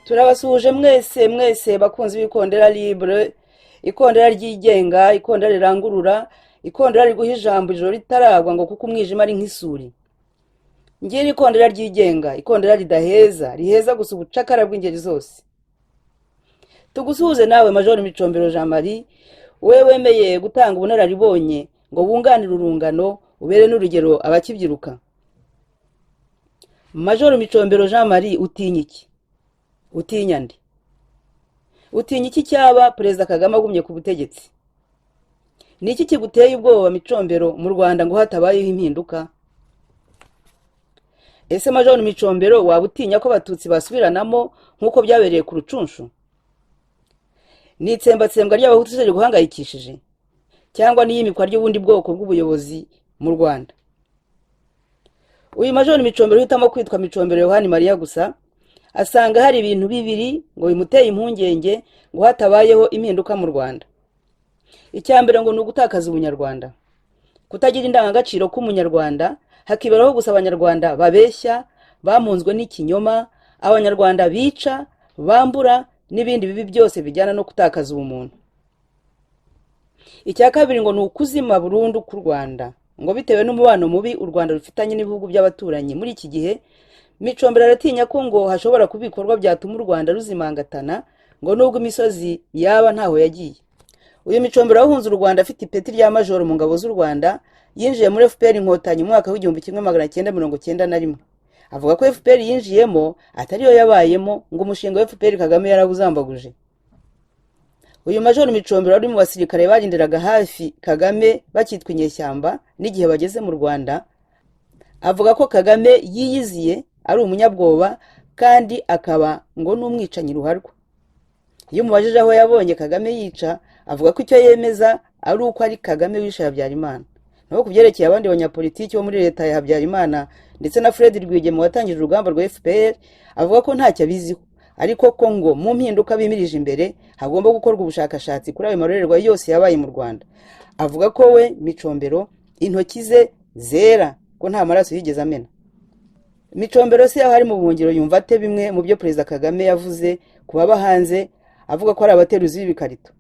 Turabasuhuje mwese mwese bakunzi b'Ikondera Libre, ikondera ryigenga, ikondera rirangurura, ikondera riguha ijambo ijoro ritaragwa ngo kuko umwijima ari nk'isuri. Ngira ikondera ryigenga, ikondera ridaheza, riheza gusa ubucakara bw'ingeri zose. Tugusuhuze nawe Major Micombero Jean Marie, we wemeye gutanga ubunararibonye ngo wunganire urungano, ubere n'urugero abakibyiruka. Major Micombero Jean Marie, utinya iki? Utinya nde? Utinya iki cyaba Perezida Kagame agumye ku butegetsi? Ni iki kiguteye ubwoba, Micombero, mu Rwanda ngo hatabayeho impinduka? Ese Major Micombero, waba utinya ko Abatutsi basubiranamo nk'uko byabereye ku Rucunshu? Ni itsembatsembwa ry'Abahutu se riguhangayikishije, cyangwa n'iyimikwa ry'ubundi bwoko bw'ubuyobozi mu Rwanda? Uyu Major Micombero uhitamo kwitwa Micombero Yohani Mariya gusa, asanga hari ibintu bibiri ngo bimuteye impungenge ngo hatabayeho impinduka mu Rwanda. Icya mbere ngo ni ugutakaza ubunyarwanda, kutagira indangagaciro k'umunyarwanda, hakiberaho gusa Abanyarwanda babeshya, bamunzwe n'ikinyoma, Abanyarwanda bica, bambura n'ibindi bibi byose bijyana no gutakaza ubumuntu. Icya kabiri ngo ni ukuzima burundu k'u Rwanda, ngo bitewe n'umubano mubi u Rwanda rufitanye n'ibihugu by'abaturanyi muri iki gihe. Micombero aratinya ko ngo hashobora kuba ibikorwa byatuma u Rwanda ruzimangatana, ngo nubwo imisozi yaba ntaho yagiye. Uyu Micombero wahunze u Rwanda afite ipeti rya majoro mu ngabo z'u Rwanda, yinjiye muri FPR Inkotanyi mu mwaka w'1991. Avuga ko FPR yinjiyemo atariyo yabayemo, ngo umushinga wa FPR Kagame yarawuzambaguje. Uyu Majoro Micombero wari mu basirikare barindiraga hafi Kagame bakitwa inyeshyamba n'igihe bageze mu Rwanda, avuga ko Kagame yiyiziye, ari umunyabwoba, kandi akaba ngo n'umwicanyi ruharwa. Iyo umubajije aho yabonye Kagame yica, avuga ko icyo yemeza ari uko ari Kagame wishe Habyarimana. Naho ku byerekeye abandi banyapolitiki bo muri leta ya Habyarimana ndetse na Fred Rwigema watangije urugamba rwa FPR, avuga ko ntacyo abiziho, ariko ko ngo mu mpinduka bimirije imbere hagomba gukorwa ubushakashatsi kuri ayo marorerwa yose yabaye mu Rwanda. Avuga ko we Micombero intoki ze zera, ko nta maraso yigeze amena. Micombero se aho ari mu buhungiro yumva ate bimwe mu byo Perezida Kagame yavuze ku baba hanze, avuga ko ari abateruzi b'ibikarito?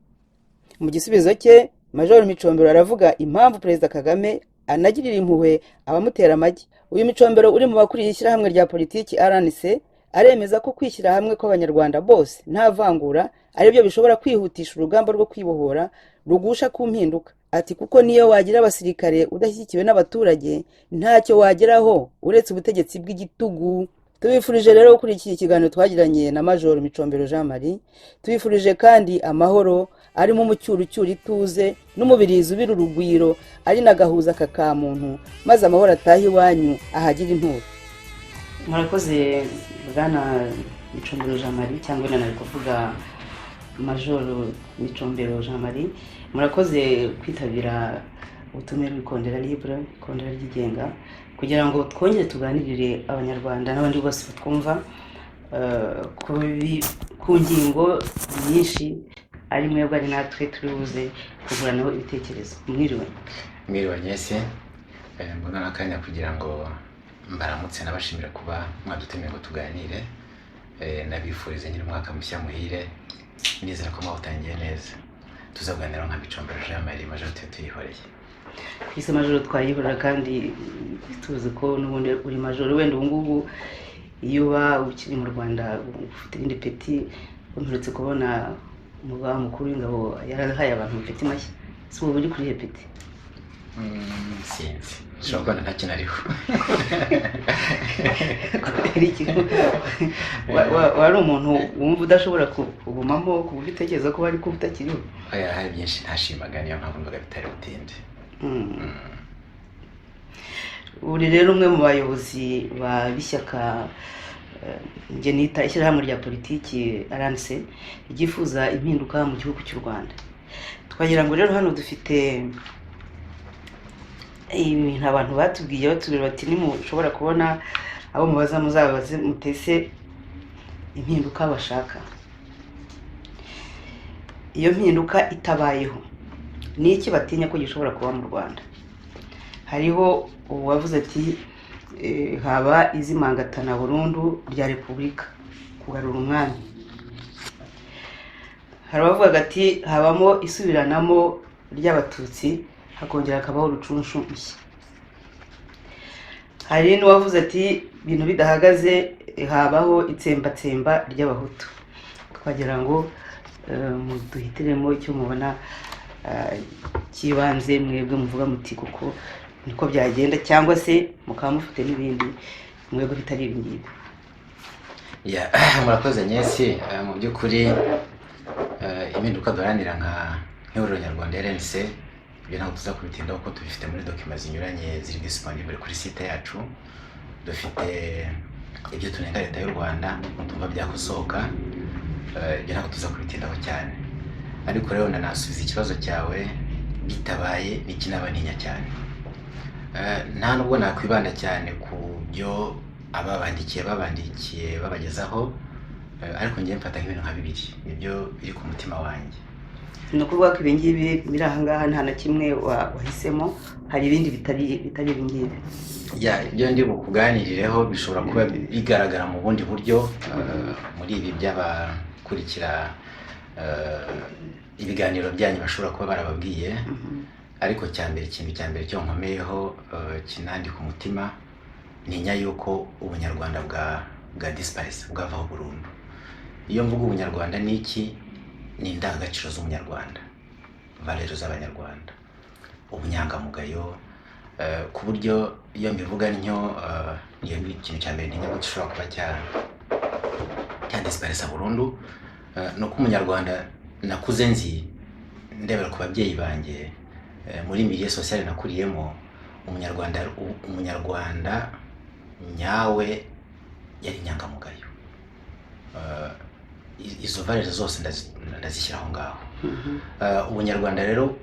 Mu gisubizo cye, Major Micombero aravuga impamvu Perezida Kagame anagirira impuhwe abamutera amagi. Uyu Micombero uri mu bakuriye ishyirahamwe rya politiki RNC aremeza ko kwishyira hamwe kw'Abanyarwanda bose nta vangura aribyo bishobora kwihutisha urugamba rwo kwibohora rugusha ku mpinduka. Ati kuko niyo wagira abasirikare, udashyigikiwe n'abaturage ntacyo wageraho uretse ubutegetsi bw'igitugu. Tubifurije rero gukurikira ikiganiro twagiranye na Major Micombero Jean Marie. Tubifurije kandi amahoro arimo umucyurucyuru, ituze n'umubirizi ubira urugwiro, ari na gahuza ka muntu, maze amahoro atahe iwanyu ahagira inturo. Murakoze, Bwana Micombero Jean Marie, cyangwa wenda nari kuvuga Major Micombero Jean Marie. Murakoze kwitabira ubutumire bw'Ikondera Libre, ikondera ryigenga, kugira ngo twongere tuganirire Abanyarwanda n'abandi bose batwumva ku ngingo nyinshi, ari mwebwe ari natwe turi buze kunguranaho ibitekerezo. Mwiriwe? Mwiriwe nyese. Mbona n'akanya kugira ngo mbaramutse, nabashimira kuba mwadutumiye ngo tuganire. Nabifurize nyine umwaka mushya muhire, nizera ko mwawutangiye neza. Tuzaganira nka Micombero Jean Marie, Major tuyihoreye. Twise majoro twayihorera, kandi tuzi ko n'ubundi uri majoro. Wenda ubu ngubu iyo uba ukiri mu Rwanda ufite irindi peti. Mperutse kubona umugaba mukuru w'ingabo yarahaye abantu amapeti mashya. Si ubu uri kuri iyo peti? Sinzi, nshobora kubona nta kintu ariho. Kubera iki? Wari umuntu wumva udashobora kugumamo ku buryo utekereza ko wari kuba utakiriho? Oya, hari byinshi ntashimaga, niyo mpamvu mvuga bitari butinde. Uri rero umwe mu bayobozi b'ishyaka njye nita ishyirahamwe rya politiki RNC ryifuza impinduka mu gihugu cy'u Rwanda. Twagira ngo rero hano dufite ibintu abantu batubwiye, batubwira bati nimushobora kubona abo mubaza muzabaze mutese impinduka bashaka. Iyo mpinduka itabayeho, ni iki batinya ko gishobora kuba mu Rwanda? Hariho uwavuze ati haba izimangatana burundu rya repubulika, kugarura umwami. Hari abavugaga ati habamo isubiranamo ry'Abatutsi, hakongera hakabaho Rucunshu nshya. Hari n'uwavuze ati ibintu bidahagaze habaho itsembatsemba ry'Abahutu. Twagira ngo muduhitiremo icyo mubona cy'ibanze, mwebwe muvuga muti kuko niko byagenda, cyangwa se mukaba mufite n'ibindi mwebwe bitari ibi ngibi. Ya, murakoze nyesi. Mu by'ukuri impinduka duharanira nka nk'Ihuriro Nyarwanda RNC, ibyo ntabwo tuza kubitindaho kuko tubifite muri document zinyuranye ziri disponible kuri site yacu. Dufite ibyo tunenga Leta y'u Rwanda, tumva byakosoka. Ibyo ntabwo tuza kubitindaho cyane, ariko rero nanasubiza ikibazo cyawe bitabaye n'ikinaba ntinya cyane. Nta nubwo nakwibanda cyane ku byo ababandikiye babandikiye babagezaho, ariko njyewe mfata nk'ibintu nka bibiri nibyo biri ku mutima wanjye. Ni ukuvuga ko ibi ngibi biri aha ngaha nta na kimwe wahisemo, hari ibindi bitari ibi ngibi? Ya, ibyo ndi bukuganirireho bishobora kuba bigaragara mu bundi buryo muri ibi by'abakurikira ibiganiro byanyu bashobora kuba barababwiye. Ariko cya mbere, ikintu cya mbere cyo nkomeyeho, kinandi ku mutima, ntinya yuko ubunyarwanda bwa disparisa, bwavaho burundu. Iyo mvuga ubunyarwanda ni iki? Ni indangagaciro z'umunyarwanda, valeurs z'Abanyarwanda, ubunyangamugayo, ku buryo iyo mbivuga ntyo, niyo ni ikintu cya mbere ntinya ko gishobora kuba cya disparisa burundu. Ni uko umunyarwanda nakuze nzi, ndebera ku babyeyi banjye, muri milieu social nakuriyemo, umunyarwanda nyawe yari inyangamugayo. Izo valeurs zose ndazishyira aho ngaho. Ubunyarwanda rero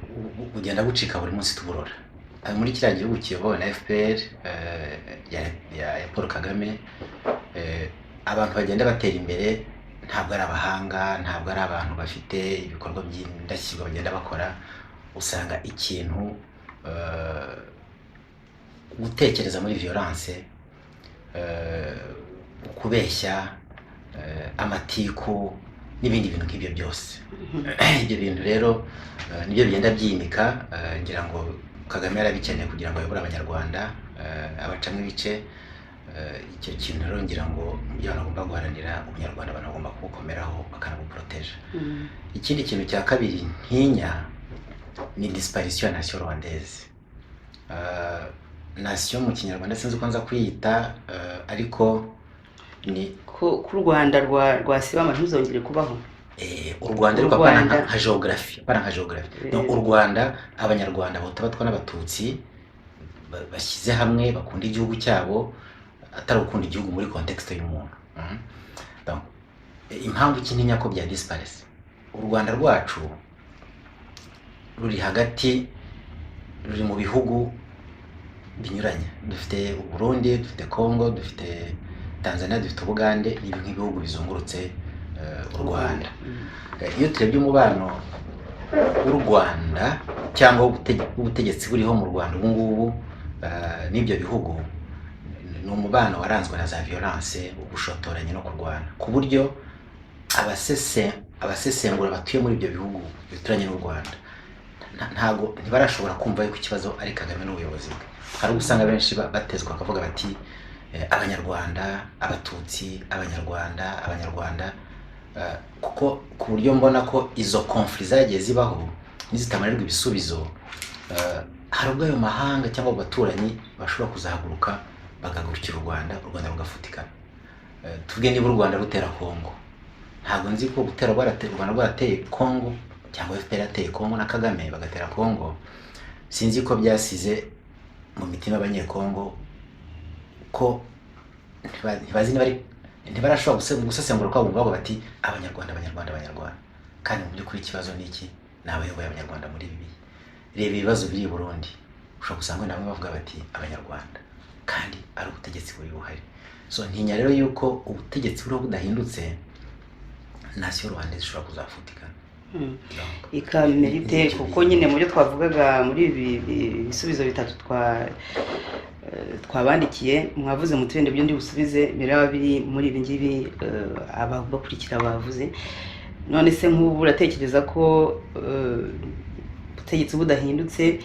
bugenda bucika buri munsi tuburora. Muri kiriya gihugu kiyobowe na FPR ya Paul Kagame, abantu bagenda batera imbere ntabwo ari abahanga, ntabwo ari abantu bafite ibikorwa by'indashyikirwa bagenda bakora. Usanga ikintu gutekereza muri violence, kubeshya, amatiku n'ibindi bintu nk'ibyo byose. Ibyo bintu rero nibyo bigenda byimika. Ngira ngo Kagame yarabikeneye kugira ngo ayobore Abanyarwanda, abacamo ibice. Icyo kintu rero ngira ngo mu byo abantu bagomba guharanira, ubunyarwanda abantu bagomba kubukomeraho bakanabuproteja. Ikindi kintu cya kabiri ntinya ni disparition ya nation rwandaise. Nation mu Kinyarwanda sinzi uko nza kuyita, ariko ni ko u Rwanda rwasibama ntuzongere kubaho. U Rwanda, U ariko apana Rwanda. nka geography, apana nka geography. No, u Rwanda, Abanyarwanda, Abahutu, Abatwa n'Abatutsi bashyize hamwe bakunda igihugu cyabo, atari gukunda igihugu muri contexte y'umuntu. Donc, impamvu kintinya ko bya disparese, u Rwanda rwacu ruri hagati, ruri mu bihugu binyuranye. Dufite Uburundi, dufite Congo, dufite Tanzania, dufite Ubugande, ni nk'ibihugu bizungurutse u Rwanda. Iyo turebye umubano w'u Rwanda cyangwa w'ubutegetsi buriho mu Rwanda ubu ngubu n'ibyo bihugu, ni umubano waranzwe na za violence, ubushotoranyi no kurwana, ku buryo abasesengura batuye muri ibyo bihugu bituranye n'u Rwanda ntago ntibarashobora kumva yuko ikibazo ari Kagame n'ubuyobozi bwe. Hari ubwo usanga benshi batezwa bakavuga bati Abanyarwanda, Abatutsi, Abanyarwanda, Abanyarwanda, kuko ku buryo mbona ko izo conflits zagiye zibaho nizitamarirwa ibisubizo, hari ubwo ayo mahanga cyangwa abo baturanyi bashobora kuzahaguruka bagahagurukira u Rwanda, u Rwanda rugafutikana. Tuvuge niba u Rwanda rutera Kongo, ntabwo nzi ko gutera u Rwanda rwarateye Kongo cyangwa FPR yateye Kongo na Kagame bagatera Kongo, sinzi ko byasize mu mitima y'Abanyekongo ko ntibazi niba ari ntibarashobora gusesengura ko bumva bavuga bati Abanyarwanda, Abanyarwanda, Abanyarwanda, kandi mu by'ukuri ikibazo ni iki? Ni abayoboye Abanyarwanda muri ibi bihe. Reba ibibazo biri i Burundi, ushobora gusanga wenda bamwe bavuga bati Abanyarwanda, kandi ari ubutegetsi buri buhari. So ntinya rero yuko ubutegetsi buriho budahindutse, nation rwandaise ishobora kuzafutikana. Ikamera ite? Kuko nyine mu byo twavugaga muri ibi bisubizo bitatu twabandikiye, mwavuze mu turende, byo ndi busubize biraba biri muri ibi ngibi ababakurikira bavuze. None se nk'ubu uratekereza ko ubutegetsi budahindutse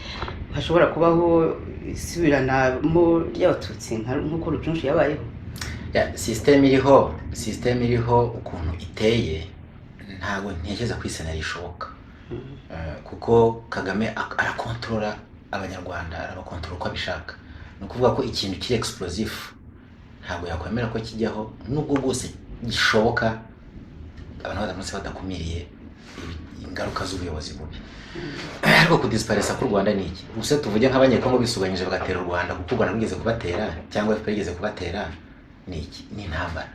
hashobora kubaho isubiranamo ry'Abatutsi nk'uko Rucunshu yabayeho? Ya, système iriho ukuntu iteye, ntabwo ntekereza ko iscénario ishoboka. Kuko Kagame arakontorora Abanyarwanda, arabakontorora uko abishaka. Ni ukuvuga ko ikintu kiri explosif ntabwo yakwemera ko kijyaho, nubwo bwose gishoboka abantu baramutse badakumiriye ingaruka z'ubuyobozi bubi. Ariko kudisparaissa k'u Rwanda ni iki? Ubuse tuvuge nk'Abanyekongo bisuganyije bagatera u Rwanda kuko u Rwanda rwigeze kubatera cyangwa FPR yigeze kubatera, ni iki? Ni intambara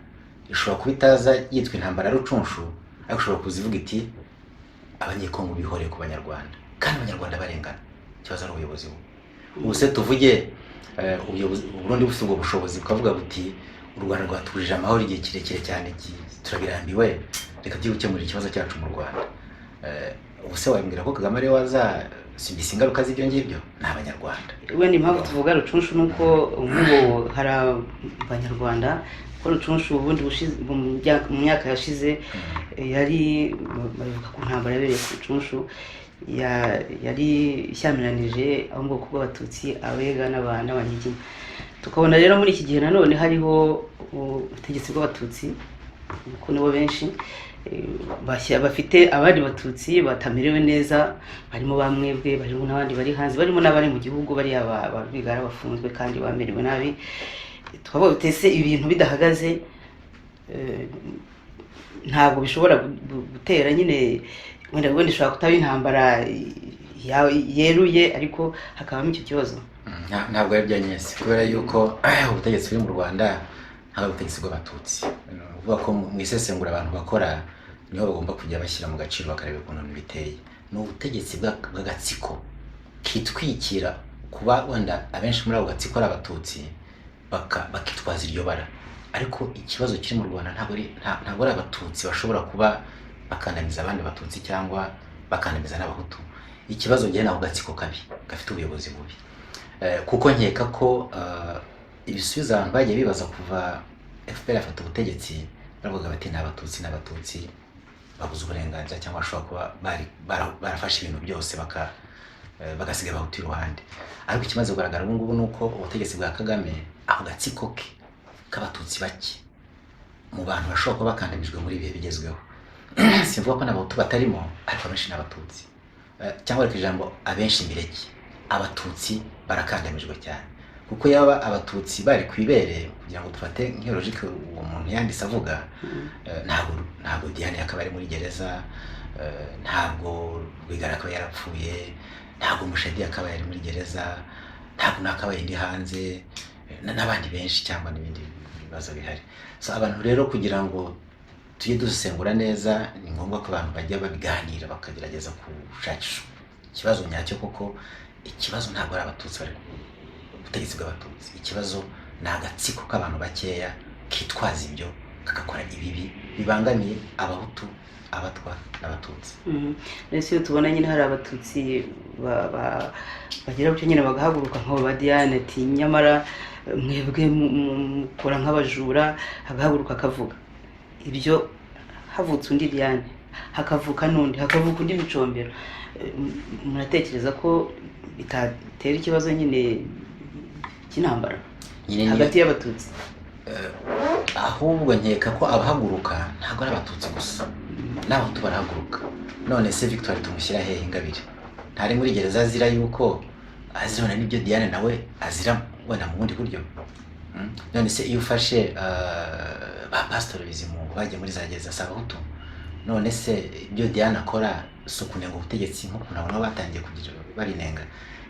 ishobora kuba itaza yitwa intambara ya Rucunshu, ariko ishobora kuza ivuga iti Abanyekongo bihoreye ku Banyarwanda kandi Abanyarwanda barengana, ikibazo ari ubuyobozi bubi. Ubu se tuvuge ubuyobozi Burundi bufite ubwo bushobozi bukavuga buti u Rwanda rwatubujije amahoro igihe kirekire cyane, turabirambiwe, reka tujye gukemura ikibazo cyacu mu Rwanda. Ubu se wabwira ko Kagame ariwe wazasibisa ingaruka z'ibyo ngibyo? Ni Abanyarwanda. Wenda impamvu tuvuga Rucunshu ni uko nk'ubu hari Abanyarwanda ko Rucunshu ubundi mu myaka yashize yari babivuga ku ntambara yabereye ku Rucunshu, yari ishyamiranyije abo mu bwoko bw'Abatutsi, Abega n'Abanyiginya. Tukabona rero muri iki gihe nanone hariho ubutegetsi bw'Abatutsi, kuko nibo benshi, bafite abandi Batutsi batamerewe neza, barimo bamwebwe, barimo n'abandi bari hanze, barimo n'abari mu gihugu, bariya ba Rwigara bafunzwe kandi bamerewe nabi. Tukavuga tuti ese ibintu bidahagaze, ntabwo bishobora gutera nyine, wenda ishobora kutaba intambara yeruye, ariko hakabamo icyo kibazo? Ntabwo ari bya nyesi, kubera yuko ubutegetsi buri mu Rwanda ntabwo ari ubutegetsi bw'Abatutsi. Ni ukuvuga ko mu isesengura abantu bakora niho bagomba kujya bashyira mu gaciro, bakareba ukuntu ibintu biteye. Ni ubutegetsi bw'agatsiko kitwikira kuba wenda abenshi muri ako gatsiko ari Abatutsi, bakitwaza iryo bara. Ariko ikibazo kiri mu Rwanda ntabwo ari Abatutsi bashobora kuba bakandamiza abandi Batutsi cyangwa bakandamiza n'Abahutu. Ikibazo ngewe ni ako gatsiko kabi gafite ubuyobozi bubi. Kuko nkeka ko ibisubizo abantu bagiye bibaza kuva FPR yafata ubutegetsi, baravuga bati ni Abatutsi, n'Abatutsi babuze uburenganzira cyangwa bashobora kuba bari barafashe ibintu byose bagasiga Abahutu iruhande. Ariko ikimaze kugaragara ubu ngubu ni uko ubutegetsi bwa Kagame, ako gatsiko ke k'Abatutsi bake mu bantu bashobora kuba bakandamijwe muri ibihe bigezweho, simvuga ko n'Abahutu batarimo, ariko abenshi ni Abatutsi. Cyangwa reka ijambo abenshi mbireke, Abatutsi barakandamijwe cyane. Kuko yaba Abatutsi bari ku ibere, kugira ngo dufate nk'iyo logique uwo muntu yanditse avuga, ntabwo Diane yakaba ari muri gereza, ntabwo Rwigara akaba yarapfuye, ntabwo Mushayidi akaba yari muri gereza, ntabwo nakabaye ndi hanze, n'abandi benshi cyangwa n'ibindi bibazo bihari. So abantu rero, kugira ngo tujye dusesengura neza, ni ngombwa ko abantu bajya babiganira, bakagerageza gushakisha ikibazo nyacyo, kuko ikibazo ntabwo ari Abatutsi bari ku butegetsi bw'Abatutsi. Ikibazo ni agatsiko k'abantu bakeya kitwaza ibyo kagakora ibibi bibangamiye Abahutu, Abatwa n'Abatutsi. Mbese iyo tubona nyine hari Abatutsi bagira gutyo nyine bagahaguruka nk'abo ba Diane, ati nyamara mwebwe mukora nk'abajura, agahaguruka akavuga ibyo, havutse undi Diane, hakavuka n'undi, hakavuka undi Micombero, muratekereza ko bitatera ikibazo nyine cy'intambara Nyine hagati y'Abatutsi? Ahubwo nkeka ko abahaguruka ntabwo ari Abatutsi gusa, n'Abahutu barahaguruka. None se Victoire tumushyira hehe? Ingabire ntari muri gereza azira yuko azirana n'ibyo Diane nawe azira, wenda mu bundi buryo. None se iyo ufashe ba Pasitori Bizimungu bagiye muri za gereza, si Abahutu? None se ibyo Diane akora si ukunenga ubutegetsi nk'ukuntu abo nabo batangiye kugira barinenga?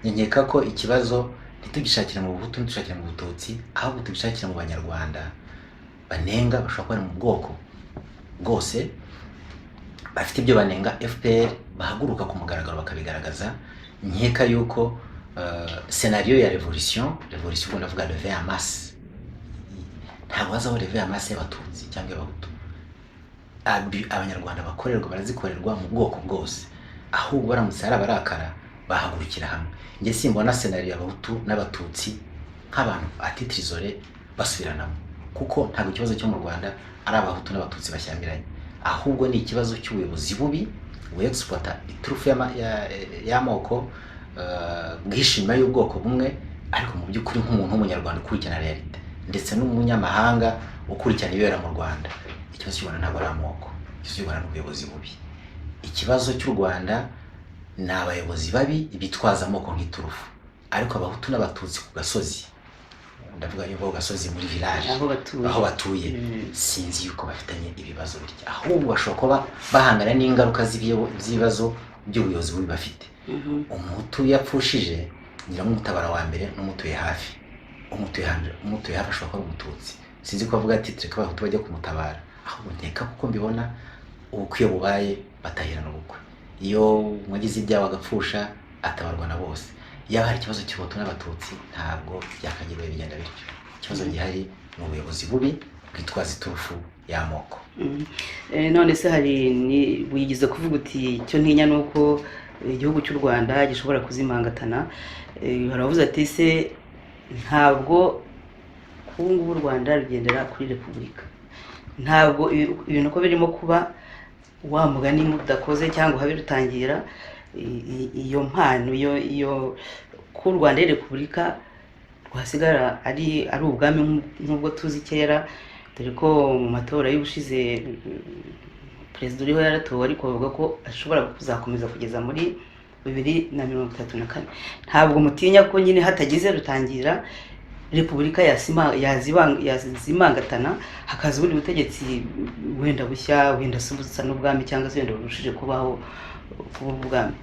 Nkeka ko ikibazo ntitugishakire mu Buhutu, ntitushakire mu Bututsi, ahubwo tugishakire mu Banyarwanda banenga, bashobora kuba bari mu bwoko bwose, bafite ibyo banenga FPR, bahaguruka ku mugaragaro bakabigaragaza. Nkeka yuko scénario ya révolution, ubwo ndavuga levée en masse, ntabwo hazaho levée en masse y'Abatutsi cyangwa y'Abahutu. Abanyarwanda bakorerwa barazikorerwa mu bwoko bwose. Ahubwo baramutse hari abarakara bahagurukira hamwe. Njye simbona scénario y'Abahutu n'Abatutsi nk'abantu à titre isolé basubiranamo, kuko ntabwo ikibazo cyo mu Rwanda ari Abahutu n'Abatutsi bashyamiranye. Ahubwo ni ikibazo cy'ubuyobozi bubi buexploita iturufu y'amoko, bwihishe inyuma y'ubwoko bumwe. Ariko mu by'ukuri, nk'umuntu w'Umunyarwanda ukurikirana réalité, ndetse n'umunyamahanga ukurikirana ibibera mu Rwanda, ikibazo cy'u Rwanda ntabwo ari amoko. Ikibazo cy'u Rwanda ni ubuyobozi bubi. Ikibazo cy'u Rwanda ni abayobozi babi bitwaza amoko nk'iturufu. Ariko Abahutu n'Abatutsi ku gasozi, ndavuga yuko ku gasozi muri village, aho batuye, aho batuye, sinzi yuko bafitanye ibibazo bityo. Ahubwo bashobora kuba bahangana n'ingaruka z'ibibazo by'ubuyobozi bubi bafite. Umuhutu yapfushije, nyiramutabara wa mbere n'umutuye hafi. Umutuye hafi ashobora kuba ari Umututsi. Sinzi ko avuga ati: "Tureke Abahutu bajya kumutabara." Ahubwo nkeka, kuko mbibona, ubukwe iyo bubaye batahirana ubukwe. Iyo mwagize ibyago agapfusha, atabarwa na bose. Yaba hari ikibazo cy'Abahutu n'Abatutsi, ntabwo byakagiye bigenda bityo. Ikibazo gihari ni ubuyobozi bubi bwitwaza iturufu y'amoko. None se hari ni wigize kuvuga uti: "Icyo ntinya ni uko igihugu cy'u Rwanda gishobora kuzimangatana." Hari abavuze ati: "Se ntabwo ubu ngubu u Rwanda rugendera kuri repubulika? Ntabwo ibintu uko birimo kuba, wa mugani mudakoze cyangwa habe rutangira iyo mpano iyo ko u Rwanda ari repubulika, rwasigara ari ubwami nk'ubwo tuzi kera?" Dore ko mu matora y'ubushize perezida uriho yaratowe, ariko bavuga ko ashobora kuzakomeza kugeza muri 2034. Ntabwo mutinya ko nyine hatagize rutangira repubulika yazimangatana, hakaza ubundi butegetsi wenda bushya, wenda se busa n'ubwami, cyangwa se wenda burushije kubaho kuba ubwami?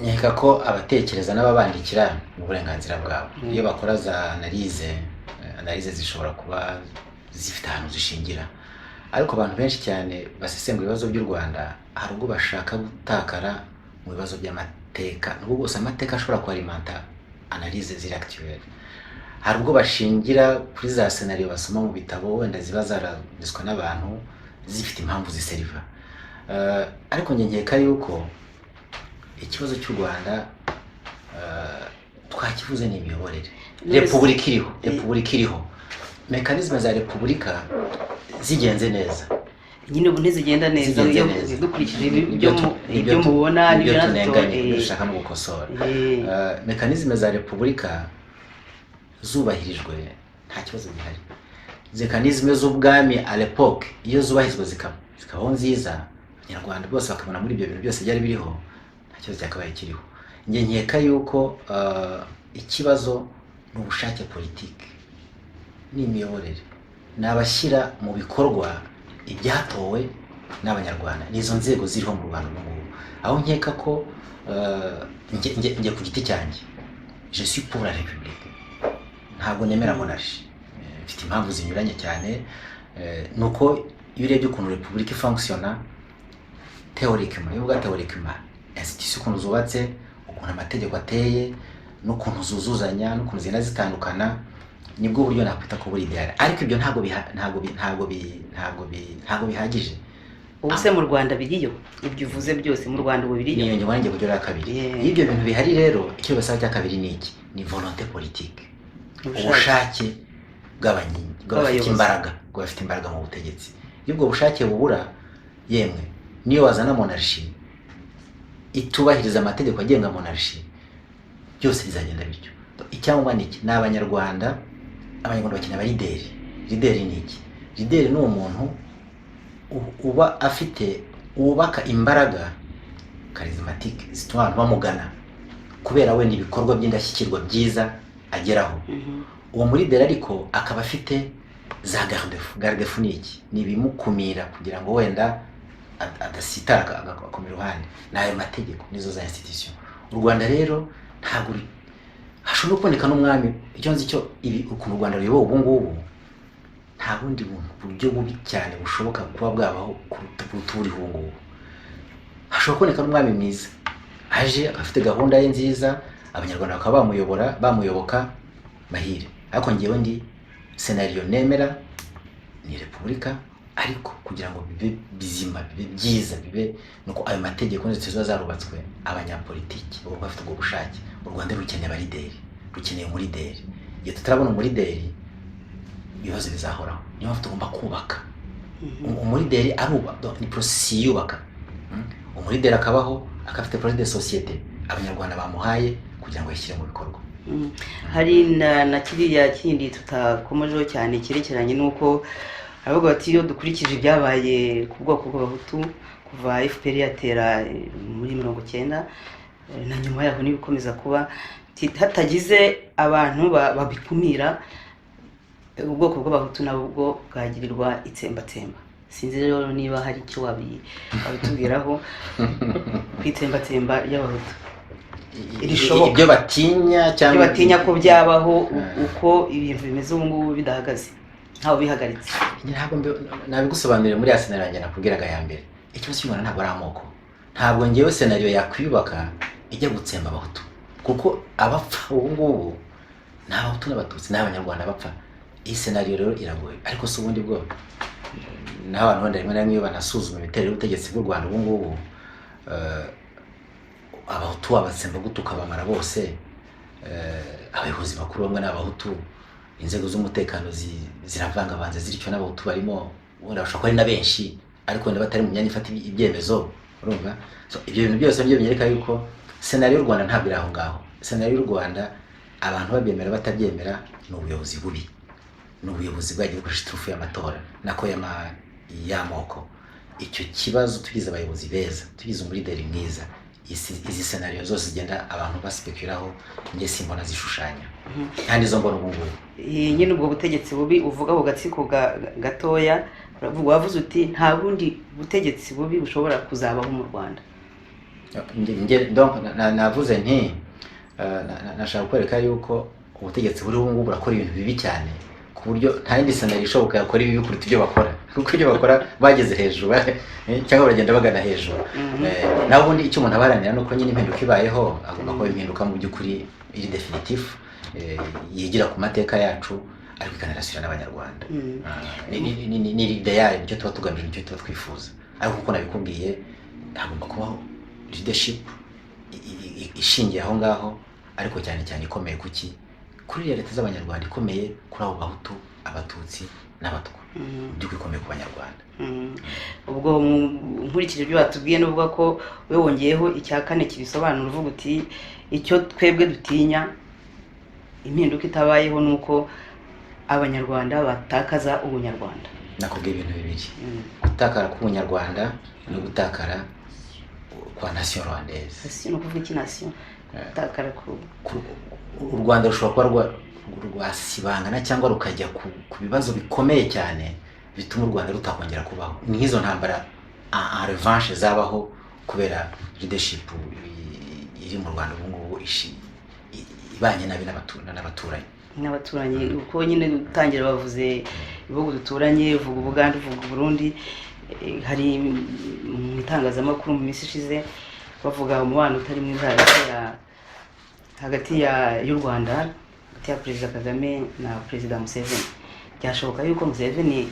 Nkeka ko abatekereza n'ababandikira ni uburenganzira bwabo. Iyo bakora za analyse, analyse zishobora kuba zifite ahantu zishingira. Ariko abantu benshi cyane basesengura ibibazo by'u Rwanda, hari ubwo bashaka gutakara mu bibazo by'amateka, nubwo bwose amateka ashobora kualimenta analyse ziri actuelle. Hari ubwo bashingira kuri za scénario basoma mu bitabo, wenda ziba zaranditswe n'abantu zifite impamvu ziseriva. Ariko njye nkeka yuko ikibazo cy'u Rwanda, twakivuze, ni imiyoborere. Repubulika iriho, repubulika iriho, mécanismes za repubulika zigenze neza. Nyine ubu ntizigenda neza. Zigenze iyo neza. dukurikije Nibyo ibyo nibyo ibyo mubona, nibyo n'ibyo tunenganya, nibyo dushaka no gukosora. Mécanismes za repubulika zubahirijwe, nta kibazo gihari. Mécanismes z'ubwami à l'époque, iyo zubahirizwa zikabaho nziza, Abanyarwanda bose bakabona muri ibyo bintu byose byari biriho, nta kibazo cyakabaye kiriho. Njye nkeka yuko ikibazo ni ubushake politiki n'imiyoborere, ni abashyira mu bikorwa ibyatowe n'Abanyarwanda, ni izo nzego ziriho mu Rwanda ubu ngubu. Aho nkeka ko njye ku giti cyanjye, je suis pour la république, ntabwo nemera monarchie. Mfite impamvu zinyuranye cyane. Ni uko iyo urebye ukuntu repubulika ifonctionna théoriquement, iyo uvuga théoriquement, institution ukuntu zubatse, ukuntu amategeko ateye, n'ukuntu zuzuzanya, n'ukuntu zigenda zitandukana, nibwo buryo nakwita ko buri idéal. Ariko ibyo ntabwo biha, ntabwo bi, ntabwo bi, ntabwo bi, ntabwo bihagije. Ubu se mu Rwanda biriyo? Ibyo uvuze byose mu Rwanda ubu biriyo? Niyo ngingo nanjye kugera ya kabiri. Iyo ibyo bintu bihari rero, icyo basaba cya kabiri ni iki? Ni volonté politique, Ubushake. Ubushake bw'abafite Bw'abayobozi. imbaraga, bw'abafite imbaraga mu butegetsi. Iyo ubwo bushake bubura, yemwe niyo wazana monarchie itubahiriza amategeko agenga monarchie, byose bizagenda bityo. Icyangombwa ni iki? Ni Abanyarwanda. Abanyarwanda bakeneye abalideri. Leader ni iki? Leader ni umuntu uba afite, wubaka imbaraga charismatique zituma abantu bamugana kubera wenda ibikorwa by'indashyikirwa byiza ageraho. Uwo mulideri ariko akaba afite za garde-fou. Garde-fou ni iki? Ni ibimukumira kugira ngo wenda adasitara agakoma iruhande. Ni ayo mategeko, nizo za institution. U Rwanda rero ntabwo hashobora kuboneka n'umwami. Icyo nzi cyo, ibi ukuntu u Rwanda ruyobowe ubu ngubu, nta bundi buryo bubi cyane bushoboka kuba bwabaho kuruta uburiho ubu ngubu. Hashobora kuboneka n'umwami mwiza aje afite gahunda ye nziza, Abanyarwanda bakaba bamuyobora, bamuyoboka, mahire. Ariko ngewe ndi scénario nemera ni repubulika. Ariko kugira ngo bibe bizima, bibe byiza, bibe nuko ayo mategeko ndetse ziba zarubatswe, abanyapolitiki bagomba bafite ubwo bushake. U Rwanda rukeneye abalideri, rukeneye umulideri. Igihe tutarabona umulideri, ibibazo bizahoraho. Niyo mpamvu tugomba kubaka. Umulideri aruba, donc ni processus yiyubaka. Umulideri akabaho, akaba afite projet de société Abanyarwanda bamuhaye kugira ngo ayishyire mu bikorwa. Hari na kiriya kindi tutakomojeho cyane cyerekeranye n'uko aravuga bati iyo dukurikije ibyabaye ku bwoko bw'Abahutu kuva FPR yatera muri 90 na nyuma yaho n'ibikomeza kuba, hatagize abantu babikumira, ubwoko bw'Abahutu nabwo bwagirirwa itsembatsemba. Sinzi rero niba hari icyo wabitubwiraho ku itsembatsemba ry'Abahutu rishoboka. Ibyo batinya Ibyo cyangwa batinya ko byabaho uko ibintu bimeze ubu ngubu bidahagaze, ntawe bihagaritse. Ntabwo nabigusobanurira muri ya scenario yanjye nakubwiraga ya mbere. Ikibazo cy'u Rwanda ntabwo ari amoko. Ntabwo ngewe scenario yakwiyubaka ijya gutsemba Abahutu, kuko abapfa ubu ngubu ni Abahutu n'Abatutsi, ni Abanyarwanda bapfa. Iyi scenario rero iragoye, ariko si ubundi bwo n'abantu wenda rimwe na rimwe iyo banasuzuma imiterere y'ubutegetsi bw'u Rwanda ubu ngubu, Abahutu wabatsemba gute ukabamara bose? Abayobozi bakuru bamwe ni Abahutu, inzego z'umutekano ziravangavanze zityo n'Abahutu barimo, wenda bashobora kuba ari na benshi ariko wenda batari mu myanya ifata ibyemezo, urumva? So, ibyo bintu byose nibyo binyereka yuko scenario y'u Rwanda ntabwo iri aho ngaho. Scenario y'u Rwanda, abantu babyemera batabyemera, ni ubuyobozi bubi, ni ubuyobozi bwagiye bukoresha iturufu y'amatora nako y'amoko. Icyo kibazo, tugize abayobozi beza, tugize umulideri mwiza, izi scenario zose zigenda abantu baspekulaho njye simbona zishushanya kandi izo mbona ubu ngubu. Nyine ubwo butegetsi bubi uvuga ku gatsiko gatoya, wavuze uti nta bundi butegetsi bubi bushobora kuzabaho mu Rwanda. Donc navuze nti nashaka kwereka yuko ubutegetsi buriho ubu ngubu burakora ibintu bibi cyane ku buryo nta yindi scenario ishoboka yakora ibibi kuruta ibyo bakora, kuko ibyo bakora bageze hejuru cyangwa baragenda bagana hejuru. Naho ubundi icyo umuntu abaharanira ni uko nyine impinduka ibayeho agomba kuba impinduka mu by'ukuri iri definitif, yigira ku mateka yacu ariko ikanarasira n'Abanyarwanda. Ah, ni idéal, nicyo tuba tugamije, nicyo tuba twifuza. Ariko kuko nabikubwiye, hagomba kubaho leadership ishingiye aho ngaho, ariko cyane cyane ikomeye kuki kuri leta z'Abanyarwanda, ikomeye kuri abo Bahutu, Abatutsi n'Abatwa, mu by'ukuri ikomeye ku Banyarwanda. Ubwo nkurikije ibyo watubwiye, n'uvuga ko we wongeyeho icya kane kibisobanura, uvuga uti icyo twebwe dutinya impinduka itabayeho ni uko Abanyarwanda batakaza ubunyarwanda. Nakubwiye ibintu bibiri: gutakara k'ubunyarwanda no gutakara kwa nation rwandaise. Nation, ni ukuvuga iki nation? Gutakara ku U Rwanda rushobora kuba rwasibangana cyangwa rukajya ku bibazo bikomeye cyane bituma u Rwanda rutakongera kubaho. Ni nk'izo ntambara en revanche zabaho kubera leadership iri mu Rwanda ubu ngubu ibanye nabi n'abaturanyi. N'abaturanyi, uko nyine utangira bavuze ibihugu duturanye, uvuga Ubugande, uvuga Burundi. Hari mu itangazamakuru mu minsi ishize bavuga umubano utari mwiza hagati y'u Rwanda, hagati ya Perezida Kagame na Perezida Museveni. Byashoboka yuko Museveni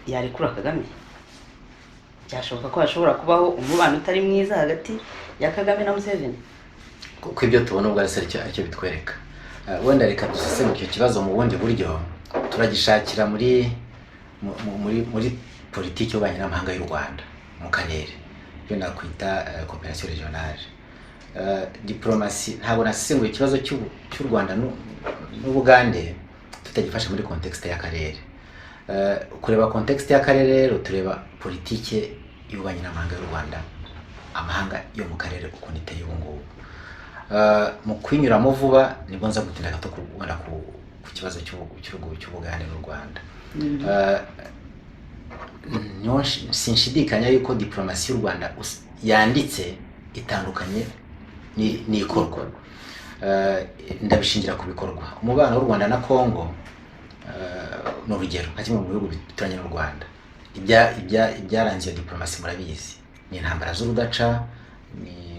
yarekura Kagame? Byashoboka ko hashobora kubaho umubano utari mwiza hagati ya Kagame na Museveni? Kuko ibyo tubona ubwo aricyo bitwereka. Wenda reka dusesengure icyo kibazo mu bundi buryo, turagishakira muri politiki y'ububanyi n'amahanga y'u Rwanda mu karere, ibyo nakwita coopération régionale. Diplomasi, ntabwo nasesengura ikibazo cy'u Rwanda n'Ubugande tutagifashe muri contexte y'akarere. Kureba contexte y'akarere rero, tureba politiki y'ububanyi n'amahanga y'u Rwanda, amahanga yo mu karere ukuntu iteye ubu ngubu. Mu kwinyuramo vuba nibwo nza gutinda gato wenda ku kibazo cy'Ubugande n'u Rwanda. Sinshidikanya yuko diplomasi y'u Rwanda yanditse itandukanye n'ikorwa. Ndabishingira ku bikorwa. Umubano w'u Rwanda na Congo ni urugero nka kimwe mu bihugu bituranye n'u Rwanda. Ibyaranze iyo diplomasi murabizi, ni intambara z'urudaca,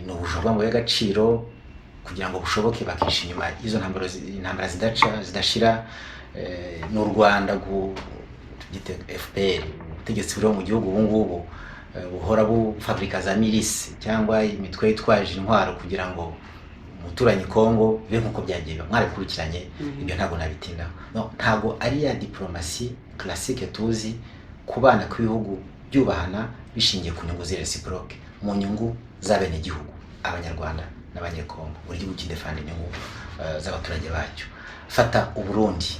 ni ubujura bw'amabuye y'agaciro. Kugira ngo bushoboke bakisha inyuma y'izo ntambara, intambara zidaca zidashira. Ni u Rwanda tubyite FPR, ubutegetsi buriho mu gihugu ubu ngubu, buhora bufabrika za milices cyangwa imitwe yitwaje intwaro kugira ngo umuturanyi Congo bibe nk'uko byagiye biba. Mwarabikurikiranye, ibyo ntabwo nabitindaho. No, ntabwo ari ya diplomasi classique tuzi. Kubana kw'ibihugu byubahana bishingiye ku nyungu réciproques, mu nyungu z'abenegihugu, Abanyarwanda n'Abanyekongo. Buri gihugu kidefanda inyungu z'abaturage bacyo. Fata Uburundi.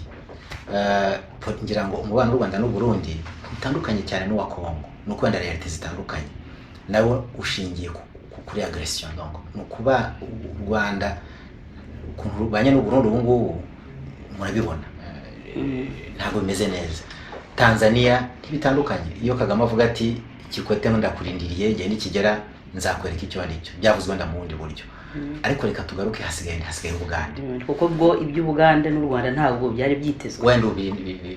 Ngira ngo umubano w'u Rwanda n'Uburundi utandukanye cyane n'uwa Kongo, ni uko wenda réalités zitandukanye. Nawo ushingiye kuri agression. Donc ni ukuba u Rwanda ukuntu rubanye n'Uburundi ubu ngubu murabibona, ntabwo bimeze neza. Tanzania ntibitandukanye. Iyo Kagame avuga ati: "Kikwete, ndakurindiriye, igihe nikigera nzakwereka icyo ari cyo," byavuzwe wenda mu bundi buryo. Ariko reka tugaruke, hasigaye Ubugande. Kuko ubwo iby'Ubugande n'u Rwanda ntabwo byari byitezwe. Wenda ubu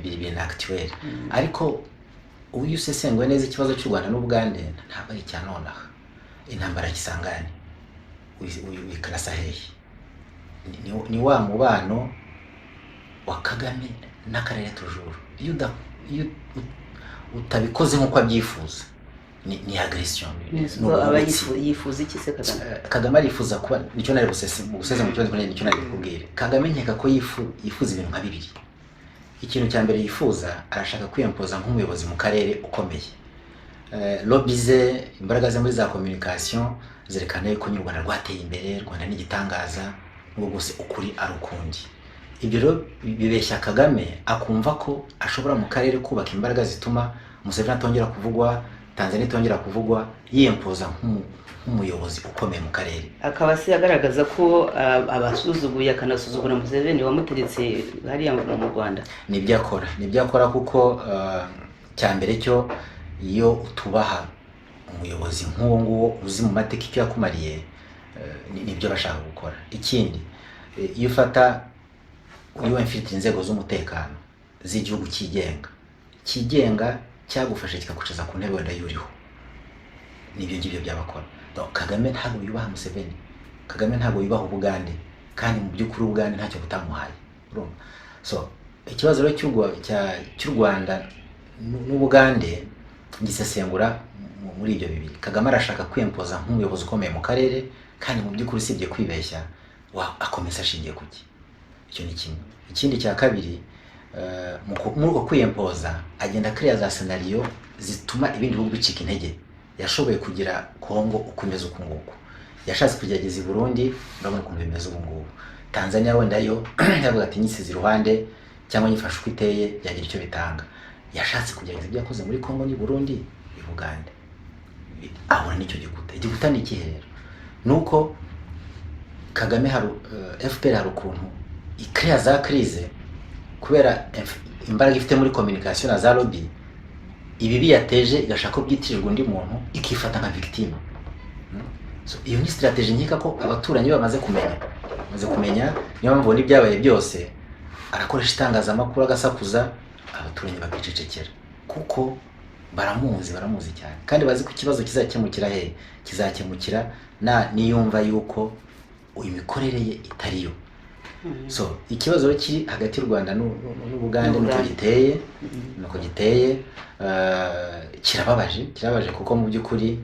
biri na actuel, ariko uyu usesenguye neza ikibazo cy'u Rwanda n'Ubugande ntabwo ari icya nonaha. Intambara ya Kisangani uyikarasa hehe? Ni wa mubano wa Kagame n'akarere. Toujours iyo utabikoze nk'uko abyifuza ni agression, ni Ubwo aba ubuhubutsi. Yifuza iki se Kagame? Kagame arifuza kuba, nicyo nari gusese mu gusese mu kibazo, nicyo nari kukubwira. Kagame nkeka ko yifuza ibintu nka bibiri. Ikintu cya mbere yifuza, arashaka kwiyempoza nk'umuyobozi mu karere ukomeye. Lobby ze, imbaraga ze muri za communication zerekana yuko nyine u Rwanda rwateye imbere, u Rwanda ni igitangaza, nubwo bwose ukuri ari ukundi. Ibyo rero bibeshya Kagame, akumva ko ashobora mu karere kubaka imbaraga zituma Museveni atongera kuvugwa, Tanzania itongera kuvugwa, yiyempoza nk'umuyobozi ukomeye mu karere. Akaba se agaragaza ko abasuzuguye, akanasuzugura Museveni wamuteretse hariya mu Rwanda. Nibyo akora kuko cya mbere cyo, iyo utubaha umuyobozi nk'uwo nguwo, uzi mu mateka icyo yakumariye, nibyo bashaka gukora. Ikindi, iyo ufata, iyo wemfitira inzego z'umutekano z'igihugu cyigenga cyagufashe kikakwicaza ku ntebe wenda yuriho, nibyo ngibyo byabakora. Donc, Kagame ntabwo yubaha Museveni, Kagame ntabwo yubaha Ubugande, kandi mu by'ukuri Ubugande ntacyo butamuhaye, urumva? So ikibazo rero cy'u Rwanda n'Ubugande ngisesengura muri ibyo bibiri. Kagame arashaka kwiyempoza nk'umuyobozi ukomeye mu karere, kandi mu by'ukuri usibye kwibeshya, akomeza ashingiye ku ki? Icyo ni kimwe. Ikindi cya kabiri, muri uko kwiyempoza agenda akiriya za scénario zituma ibindi bihugu bicika intege. Yashoboye kugira Kongo uko imeze uku nguku, yashatse kugerageza i Burundi, urabona ukuntu bimeze ubu ngubu. Tanzania wenda yo yavuga ati: "Nyisize iruhande cyangwa nyifashe uko iteye byagira icyo bitanga." Yashatse kugerageza ibyo yakoze muri Kongo n'i Burundi i Bugande, ahura n'icyo gikuta. Igikuta ni ikihe rero? Ni uko Kagame hari FPR hari ukuntu ikreya za crise kubera imbaraga ifite muri communication na za lobby. Ibibi yateje igashaka ko byitirirwa undi muntu, ikifata nka victime. So, iyo ni strategy nkeka ko abaturanyi bamaze kumenya. Niyo mpamvu ubona ibyabaye byose arakoresha itangazamakuru agasakuza, abaturanyi bakicecekera, kuko baramuzi, baramuzi cyane, kandi bazi ko ikibazo kizakemukira he? Kizakemukira na niyumva yuko imikorere ye itariyo. So ikibazo rero kiri hagati y'u Rwanda n'Ubugande nuko N'Ubugande. giteye, nuko giteye, kirababaje kuko mu by'ukuri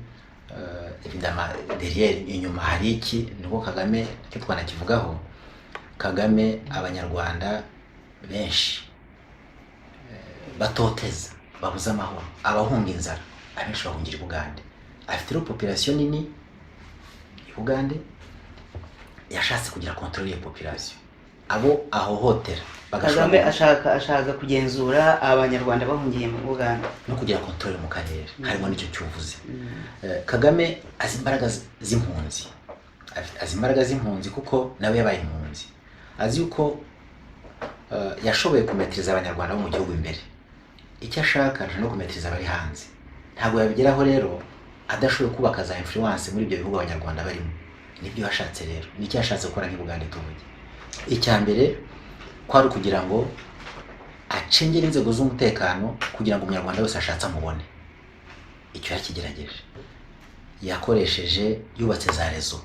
évidemment derrière, inyuma hari iki? Niko Kagame, icyo twanakivugaho, Kagame Abanyarwanda benshi batoteza, babuze amahoro, abahunga inzara, abenshi bahungira i Bugande. Afite rero population nini i Bugande, yashatse kugira contrôle iyo population, abo ahohotera bagashobora Kagame ashaka kugenzura Abanyarwanda bahungiye mu Buganda. No kugira contrôle mu karere, harimo n'icyo cyuvuze. Kagame azi imbaraga z'impunzi. Azi imbaraga z'impunzi kuko nawe yabaye impunzi. Azi yuko yashoboye kumetiriza Abanyarwanda bo mu gihugu imbere. Icyo ashaka, arashaka no kumetiriza abari hanze. Ntabwo yabigeraho rero adashoboye kubaka za influence muri ibyo bihugu Abanyarwanda barimo. Nibyo yashatse rero, nicyo yashatse gukora nk'i Bugande. Tuvuge icya mbere kwari ukugira ngo acengere inzego z'umutekano kugira ngo Umunyarwanda wese ashatse amubone. Icyo yakigerageje, yakoresheje, yubatse za réseau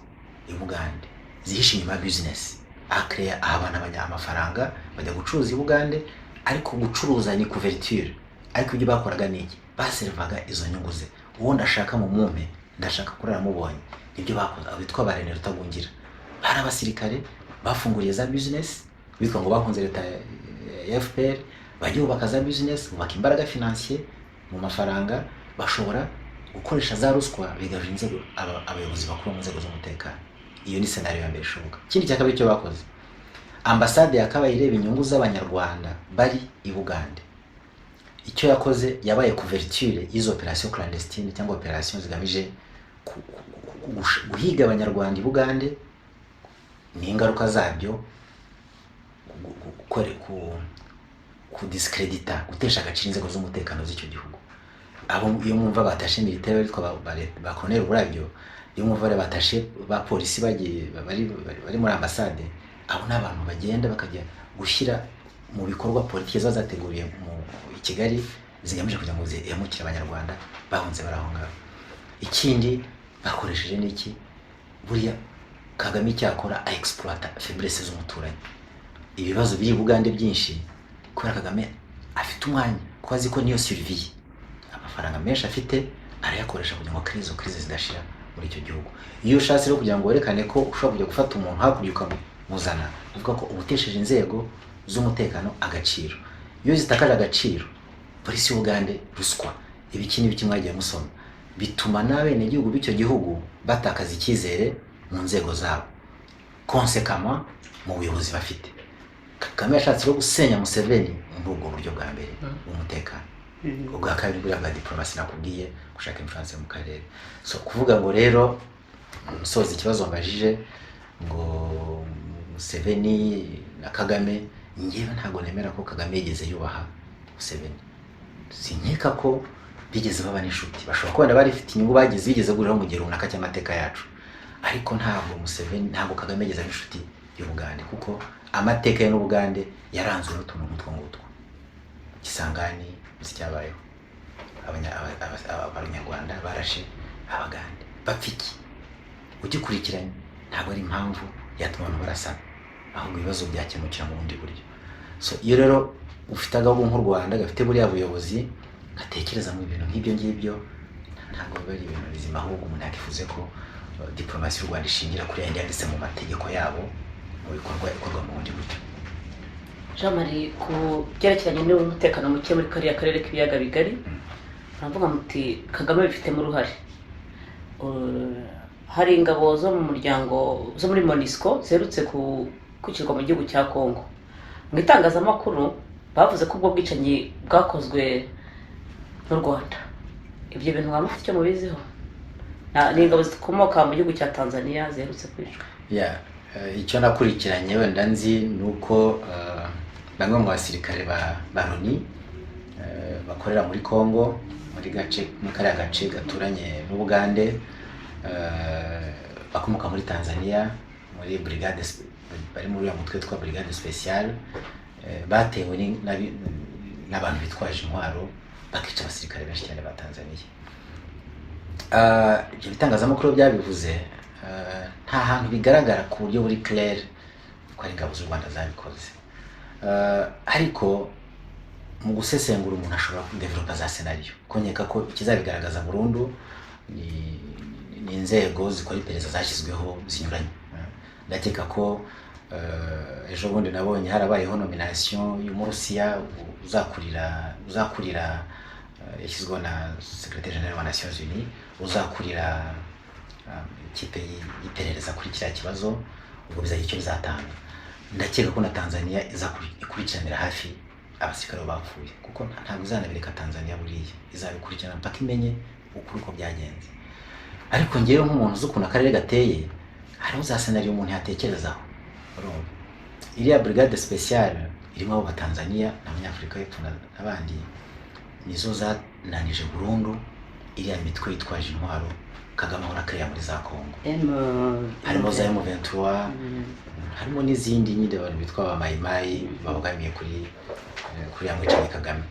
i Bugande zihishe inyuma ya business, akereya aha abantu amafaranga bajya gucuruza i Bugande. Ariko gucuruza ni couverture, ariko ibyo bakoraga ni iki? Baserivaga izo nyungu ze. Uwo ndashaka mu mumpe, ndashaka kurara mubonye, nibyo bakoze. Abo bitwa ba René Rutagungira bari abasirikare bafunguriye za business, bitwa ngo bahunze leta ya FPR, bajya bubaka za business, bubaka imbaraga financier. Mu mafaranga bashobora gukoresha za ruswa bigarurira inzego, abayobozi bakuru mu nzego z'umutekano. Iyo ni scénario ya mbere ishoboka. Ikindi cya kabiri cyo bakoze, ambasade yakabaye ireba inyungu z'Abanyarwanda bari i Bugande, icyo yakoze yabaye couverture y'izo opération clandestine cyangwa opération zigamije guhiga Abanyarwanda i Bugande n'ingaruka zabyo, kudiscrédita, gutesha agaciro inzego z'umutekano z'icyo gihugu. Abo iyo mwumva batashe militaire bitwa ba colonel Burabyo, iyo mwumva bari batashe ba polisi bagiye bari muri ambasade, abo ni abantu bagenda bakajya gushyira mu bikorwa politiki ziba zateguriye mu i Kigali zigamije kugira ngo zihemukire Abanyarwanda bahunze bari aho ngaho. Ikindi bakoresheje ni iki? Buriya Kagame icyakora aexploita faiblesse z'umuturanyi. Ibibazo biri i Bugande byinshi, kubera Kagame afite umwanya, kuko azi ko niyo survie ye, amafaranga menshi afite arayakoresha kugira ngo crise, izo crise zidashira muri icyo gihugu. Iyo ushatse rero kugira ngo werekane ko ushobora kujya gufata umuntu hakurya ukamuzana, uvuga ko uba utesheje inzego z'umutekano agaciro. Iyo zitakaje agaciro, polisi y'Ubugande, ruswa, ibiki n'ibiki mwagiye musoma, bituma n'abenegihugu b'icyo gihugu batakaza icyizere mu nzego zabo, conséquemment mu buyobozi bafite. Kagame yashatse rero gusenya Museveni muri ubwo buryo bwa mbere bw'umutekano. Ubwa kabiri, buriya bwa diplomasi nakubwiye, gushaka influence mu karere. So kuvuga ngo rero, musoza ikibazo mbajije, ngo Museveni na Kagame, njyewe ntabwo nemera ko Kagame yigeze yubaha Museveni. Sinkeka ko bigeze baba n'inshuti. Bashobora kuba wenda bari bafite inyungu bagize, bigeze guhuriraho mu gihe runaka cy'amateka yacu, ariko ntabwo Museveni, ntabwo Kagame yigeze aba inshuti y'Ubugande, kuko amateka ye n'Ubugande yaranzwe n'utuntu nk'utwo ngutwo. Kisangani, uzi icyabayeho, Abanyarwanda barashe Abagande bapfa iki? Ugikurikiranye ntabwo ari impamvu yatuma abantu barasana, ahubwo ibibazo byakemukira mu bundi buryo. So iyo rero ufite agahugu nk'u Rwanda gafite buriya buyobozi gatekereza mu bintu nk'ibyo ngibyo, ntabwo biba ari ibintu bizima. Ahubwo umuntu yakifuze ko diplomasi y'u Rwanda ishingira kuri yandi yanditse mu mategeko yabo, mu bikorwa ikorwa mu bundi buryo. Jean Marie, ku byerekeranye n'umutekano muke muri kariya karere k'ibiyaga bigari, muravuga muti Kagame bifitemo uruhare. Hari ingabo zo mu muryango zo muri MONUSCO ziherutse kwicirwa mu gihugu cya Congo. Mu itangazamakuru bavuze ko ubwo bwicanyi bwakozwe n'u Rwanda. Ibyo bintu mwaba mufite icyo mubiziho? Ni ingabo zikomoka mu gihugu cya Tanzania ziherutse kwicwa. Yeah, icyo nakurikiranye wenda nzi ni uko bamwe mu basirikare ba Loni bakorera muri Congo, muri kariya gace gaturanye n'Ubugande, bakomoka muri Tanzania, muri brigade bari muri uriya mutwe witwa brigade spéciale, batewe n'abantu bitwaje intwaro, bakica abasirikare benshi cyane ba Tanzania. Ibyo bitangazamakuru byabivuze, nta hantu bigaragara ku buryo buri clair ko ari ingabo z'u Rwanda zabikoze. Ariko mu gusesengura umuntu ashobora kudevelopa za scénario, ko nkeka ko ikizabigaragaza burundu ni inzego zikora iperereza zashyizweho zinyuranye. Ndakeka ko ejo bundi nabonye harabayeho nomination y'Umurusiya uzakurira, yashyizweho na secrétaire général wa Nations Unies, uzakurira ikipe y'iperereza kuri kiriya kibazo. Ubwo bizagira icyo bizatanga. Ndakeka ko na Tanzania ikurikiranira hafi abasirikare bapfuye, kuko ntabwo izanabireka. Tanzania buriya izabikurikirana mpaka imenye ukuri uko byagenze. Ariko ngewe nk'umuntu uzi ukuntu akarere gateye, hariho za scénario umuntu yatekerezaho. Urumva iriya brigade spéciale irimo abo Batanzania n'Abanyafurika y'Epfo n'abandi, nizo zananije burundu iriya mitwe yitwaje intwaro Kagame ahora akariya muri za Congo. Harimo za M23, harimo n'izindi nyine, abantu bitwa ba Mayimayi babogamiye kuri ya mwicanyi Kagame,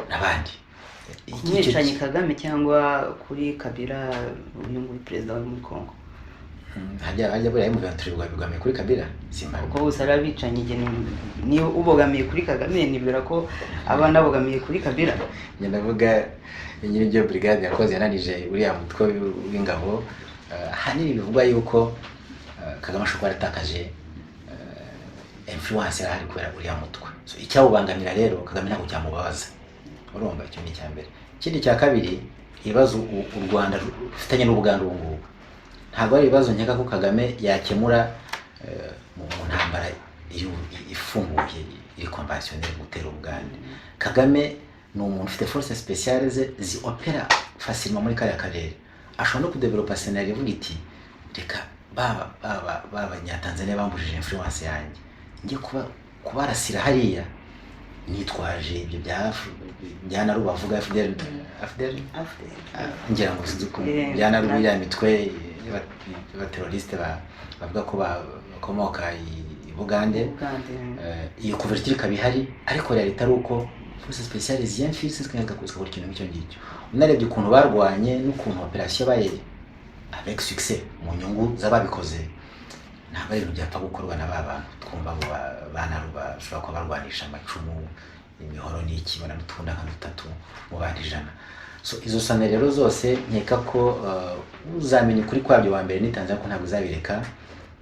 n'abandi. Umwicanyi Kagame cyangwa kuri Kabila, uyu nguyu perezida wo muri Congo? Harya buriya M23 bigamiye kuri Kabila? Simba. Kuko bose ari abicanyi. Igihe niba ubogamiye kuri Kagame, nibwira ko aba anabogamiye kuri Kabila. Njye ndavuga nyine ibyo brigade yakoze, yananije uriya mutwe w'ingabo. Ahanini bivugwa yuko Kagame ashobora kuba yaratakaje influence yari ahari kubera uriya mutwe. So icyawubangamira rero Kagame ntabwo cyamubabaza. Urumva, icyo ni icya mbere. Ikindi cya kabiri, ibibazo u Rwanda rufitanye n'Ubugande ubu ngubu ntabwo ari ibibazo nkeka ko Kagame yakemura mu ntambara ifunguye, iri conventionnelle, gutera Ubugande. Kagame ni umuntu ufite force spéciale ze zi opéra facilement muri kariya karere. Ashobora no kudevelopa scénario ivuga iti: "Reka ba Abanyatanzania bambujije influence yanjye, njye kuba kubarasira hariya nitwaje ibyo bya Naruba bavuga, FDL, FDL." Ah, ngira ngo sinzi ukuntu bya Naruba, iriya mitwe y'abaterroriste bavuga ko bakomoka i Bugande. Bugande. Iyo couverture ikaba ihari, ariko réalité ari uko force spéciale ziyemfise zikagakora ikintu nk'icyo ngicyo. Unarebye ukuntu barwanye n'ukuntu opération yabaye avec succès mu nyungu z'ababikoze, ntabwo ari ibintu byapfa gukorwa na ba bantu twumva ngo ba Naruba bashobora kuba barwanisha amacumu, imihoro n'iki, bona n'utunda nka dutatu mu bantu 100. So izo scénario rero zose nkeka ko uzamenya ukuri kwabyo wa mbere ni Tanzania, ko ntabwo izabireka,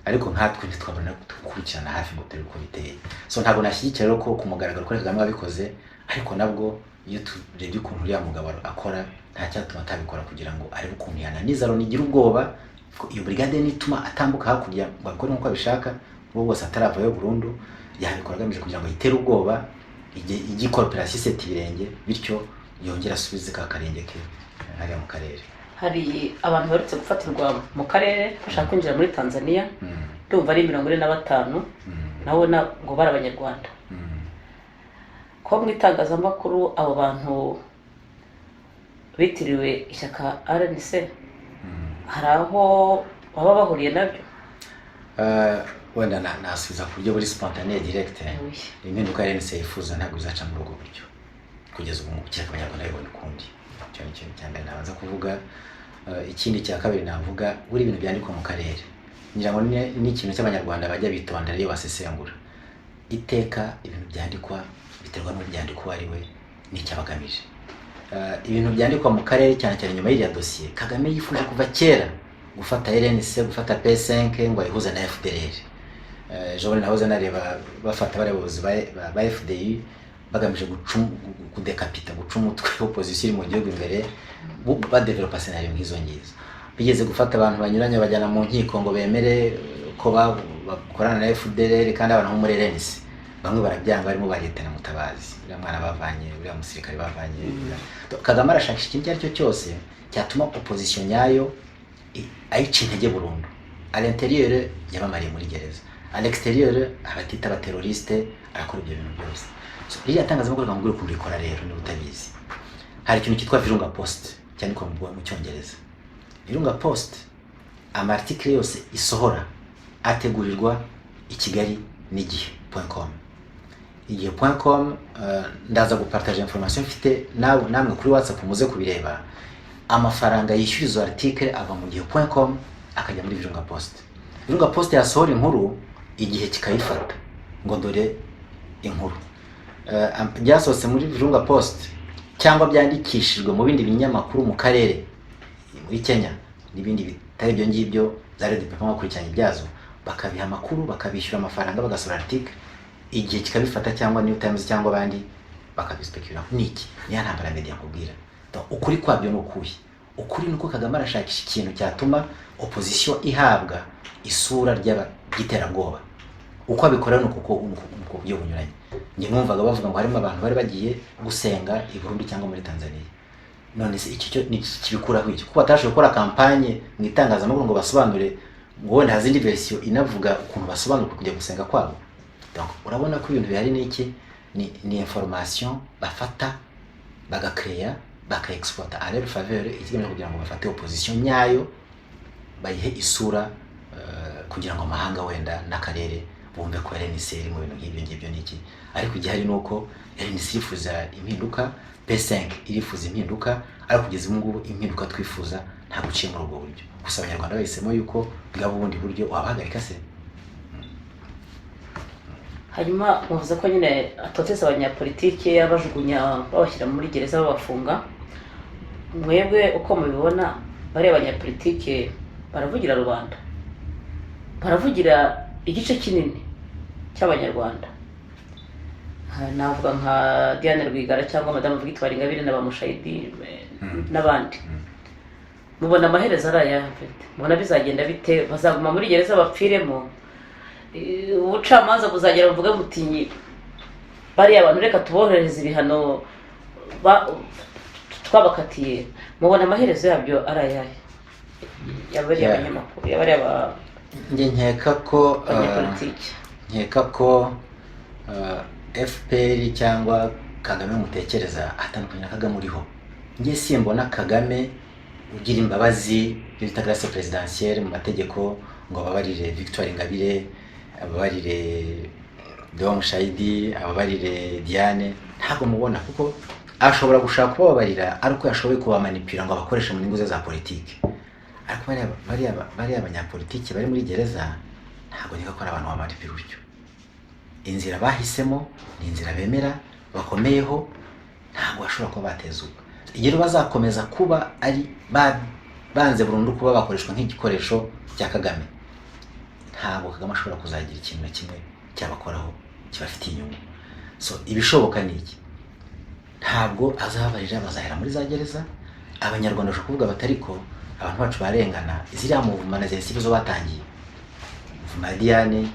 ariko nkatwe ntitwabona gukurikirana hafi ngo turebe uko biteye. So ntabwo nashyigikira rero ko ku mugaragaro ko Kagame wabikoze, ariko nabwo iyo turebye ukuntu uriya mugabo akora, nta cyatuma atabikora kugira ngo arebe ukuntu yananiza Loni igira ubwoba ko iyo brigade nituma atambuka hakurya ngo abikore nk'uko abishaka, ubwo bwose ataravayo burundu, yabikora agamije kugira ngo yitere ubwoba, ijye ikora opération iseta ibirenge, bityo yongere asubize ka karenge ke hariya mu karere. Hari abantu baherutse gufatirwa mu karere bashaka kwinjira muri Tanzania. Ndumva ari 45. Nabo ngo bari Abanyarwanda. Ko mu itangazamakuru abo bantu bitiriwe ishyaka RNC, hari aho baba bahuriye nabyo? Wenda nasubiza ku buryo buri spontané, direct. Oui. Impinduka ya RNC yifuza ntabwo izaca muri ubwo buryo kugeza ubu ngubu, kereka Abanyarwanda babibonye ukundi. Icyo ni ikintu cya mbere nabanza kuvuga. Ikindi cya kabiri navuga, buri ibintu byandikwa mu karere, ngira ngo ni ikintu cy'Abanyarwanda bajya bitondera iyo basesengura. Iteka ibintu byandikwa biterwa n'ubyandika uwo ari we n'icyo aba agamije. Ibintu byandikwa mu karere, cyane cyane nyuma y'iriya dosiye, Kagame yifuje kuva kera gufata RNC, gufata P5 ngo ayihuze na FDLR. Ejo bundi nahoze nareba bafata bariya bayobozi ba FDU bagamije kudekapita, guca umutwe opposition iri mu gihugu imbere, badevelopa scénario nk'izo ngizo. Bigeze gufata abantu banyuranye bajyana mu nkiko ngo bemere ko bakorana na FDLR, kandi abantu bo muri RNC bamwe barabyanga, barimo ba Leta na Mutabazi, uriya mwana bavanye, uriya musirikare bavanye. Kagame arashakisha ikintu icyo ari cyo cyose cyatuma opposition nyayo ayica intege burundu. À l'intérieur yabamariye muri gereza, à l'extérieur abatita abaterroriste, arakora ibyo bintu byose. So, ririya tangazamakuru reka ukuntu rikora rero, niba utabizi, hari ikintu cyitwa Virunga Post cyandikwa mu Cyongereza. Virunga Post, ama article yose isohora ategurirwa i Kigali n'igihe.com. Igihe.com, ndaza gupartager information mfite nawe namwe kuri WhatsApp muze kubireba. Amafaranga yishyura izo article ava mu gihe.com akajya muri Virunga Post. Virunga Post yasohora inkuru, Igihe kikayifata ngo dore inkuru byasohotse muri Virunga Post cyangwa byandikishijwe mu bindi binyamakuru mu karere, muri Kenya n'ibindi bitari ibyo ngibyo, za Red Pepper bakurikiranye ibyazo, bakabiha amakuru, bakabishyura amafaranga, bagasohora article, Igihe kikabifata cyangwa New Times cyangwa abandi bakabispekura. Niki niya ntambara ya media nkubwira. Donc, ukuri kwabyo ni ukuhe? Ukuri ni uko Kagame arashakisha ikintu cyatuma opposition ihabwa isura ry'iterabwoba. Uko abikora ni uko, ni uko buryo bunyuranye. Njye numvaga bavuga ngo harimo abantu bari bagiye gusenga i Burundi cyangwa muri Tanzania. None se iki cyo ni iki kibikuraho iki, kuko batashoboye gukora campagne mu itangazamakuru ngo basobanure, ngo wenda hazindi version inavuga ukuntu basobanura kujya gusenga kwabo? Donc urabona ko ibintu bihari ni iki? Ni information bafata, bagakreya, bakaexploita à leur faveur, ikigamije kugira ngo bafate opposition nyayo bayihe isura kugira ngo amahanga wenda n'akarere bumve ko RNC iri mu bintu nk'ibyo ngibyo n'iki. Ariko igihari ni uko RNC irifuza impinduka, P5 irifuza impinduka, ariko kugeza ubu ngubu impinduka twifuza ntabwo uciye muri ubwo buryo. Gusa Abanyarwanda bahisemo yuko bwaba ubundi buryo, wabahagarika se? Hanyuma muvuze ko nyine atoteza abanyapolitike, abajugunya, babashyira muri gereza, babafunga. Mwebwe uko mubibona, bariya abanyapolitike baravugira rubanda, baravugira igice kinini cy'Abanyarwanda? Navuga nka Diane Rwigara cyangwa Madamu Victoire Ingabire na ba Mushayidi n'abandi. Mubona amaherezo ari ayahe? Mubona bizagenda bite? Bazaguma muri gereza bapfiremo? Ubucamanza buzagera buvuge buti: "Bariya bantu reka tuboherereze ibihano twabakatiye." Mubona amaherezo yabyo ari ayahe, yabariya banyamakuru, yabariya Njye nkeka ko banyapolitiki? Nkeka ko FPR cyangwa Kagame mutekereza atandukanye na Kagame uriho. Njye simbona Kagame ugira imbabazi, ibyo bita grâce présidentielle mu mategeko, ngo ababarire Victoire Ingabire, ababarire Deo Mushayidi, ababarire Diane. Ntabwo mubona, kuko ashobora gushaka kubabarira ariko yashoboye kubamanipira ngo abakoreshe mu nyungu ze za politiki. Ariko bariya banyapolitiki bari muri gereza, ntabwo nkeka ko ari abantu bamanipira utyo. Inzira bahisemo ni inzira bemera bakomeyeho, ntabwo bashobora kuba batezuka. Igihe bazakomeza kuba ari banze burundu kuba bakoreshwa nk'igikoresho cya Kagame, ntabwo Kagame ashobora kuzagira ikintu na kimwe cyabakoraho kibafitiye inyungu. So ibishoboka ni iki: ntabwo azababarira, bazahera muri za gereza. Abanyarwanda bashobora kuvuga bati: "Ariko abantu bacu barengana." Ziriya mouvement na ziri zo batangiye, mouvement ya Diane,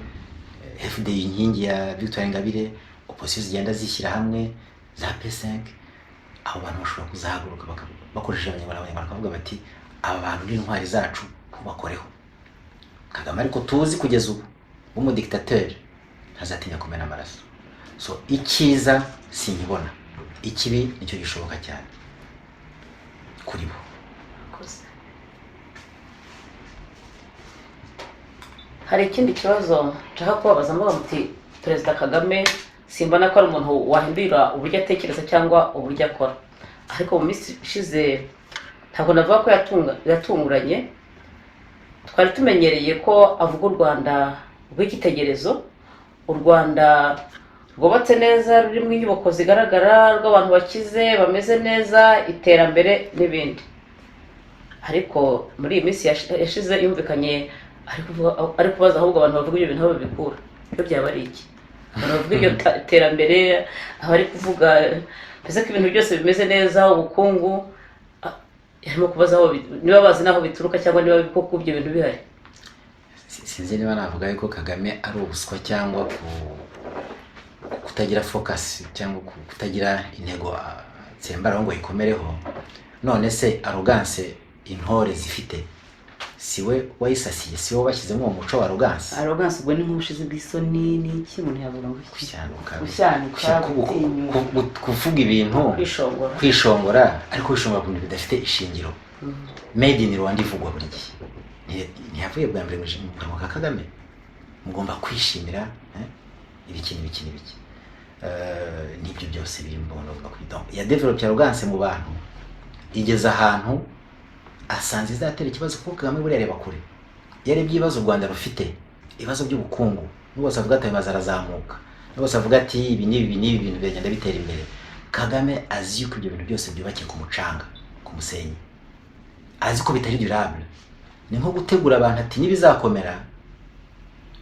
FDU Inkingi ya Victoire Ingabire, opposition zigenda zishyira hamwe za P5, abo bantu bashobora kuzahaguruka bakoresheje Abanyarwanda, Abanyarwanda bakavuga bati: "Aba bantu ni intwari zacu, ntubakoreho." Kagame ariko tuzi kugeza ubu w'umudictateur ntazatinya kumena amaraso. So icyiza sinkibona, ikibi nicyo gishoboka cyane kuri bo. Murakoze. Hari ikindi kibazo nshaka kubabaza. Mvuga muti Perezida Kagame simbona ko ari umuntu wahindura uburyo atekereza cyangwa uburyo akora, ariko mu minsi ishize, ntabwo navuga ko yatunguranye, twari tumenyereye ko avuga u Rwanda rw'icyitegererezo, u Rwanda rwubatse neza, rurimo inyubako zigaragara, rw'abantu bakize bameze neza, iterambere n'ibindi. Ariko muri iyi minsi yashize yumvikanye ari kubaza ahubwo abantu bavuga ibyo bintu aho babikura. Ibyo byaba ari iki? Abantu bavuga iryo terambere, abari kuvuga mbese ko ibintu byose bimeze neza, ubukungu, arimo kubaza aho niba bazi n'aho bituruka cyangwa niba koko ibyo bintu bihari. Sinzi niba navuga yuko Kagame ari ubuswa cyangwa kutagira focus cyangwa kutagira intego atsembaraho ngo ikomereho. None se arrogance intore zifite, si we wayisasiye? Si we washyizemo uwo muco wa arrogance? Arrogance ubwo ni nk'ubushizi bw'isoni, ni iki umuntu yavuga ngo iki? Gushyanuka. Gushyanuka, gutinyuka. Kuvuga ibintu, Kwishongora. kwishongora, ariko kwishongora ku bintu bidafite ishingiro. Made in Rwanda ivugwa buri gihe ntiyavuye bwa mbere mu kanwa ka Kagame. Mugomba kwishimira ibiki n'ibiki n'ibiki. N'ibyo byose biri mu bavuga kuri donc ya develop arrogance mu bantu, igeze ahantu asanze izatera ikibazo, kuko Kagame buriya areba kure. Iyo arebye ibibazo u Rwanda rufite, ibibazo by'ubukungu, n'ubwo avuga ati amazu arazamuka, n'ubwo avuga ati ibi n'ibi n'ibi, ibintu biragenda bitera imbere, Kagame azi yuko ibyo bintu byose byubakiye ku mucanga, ku musenyi. Azi ko bitari durable. Ni nko gutegura abantu ati: "Nibizakomera,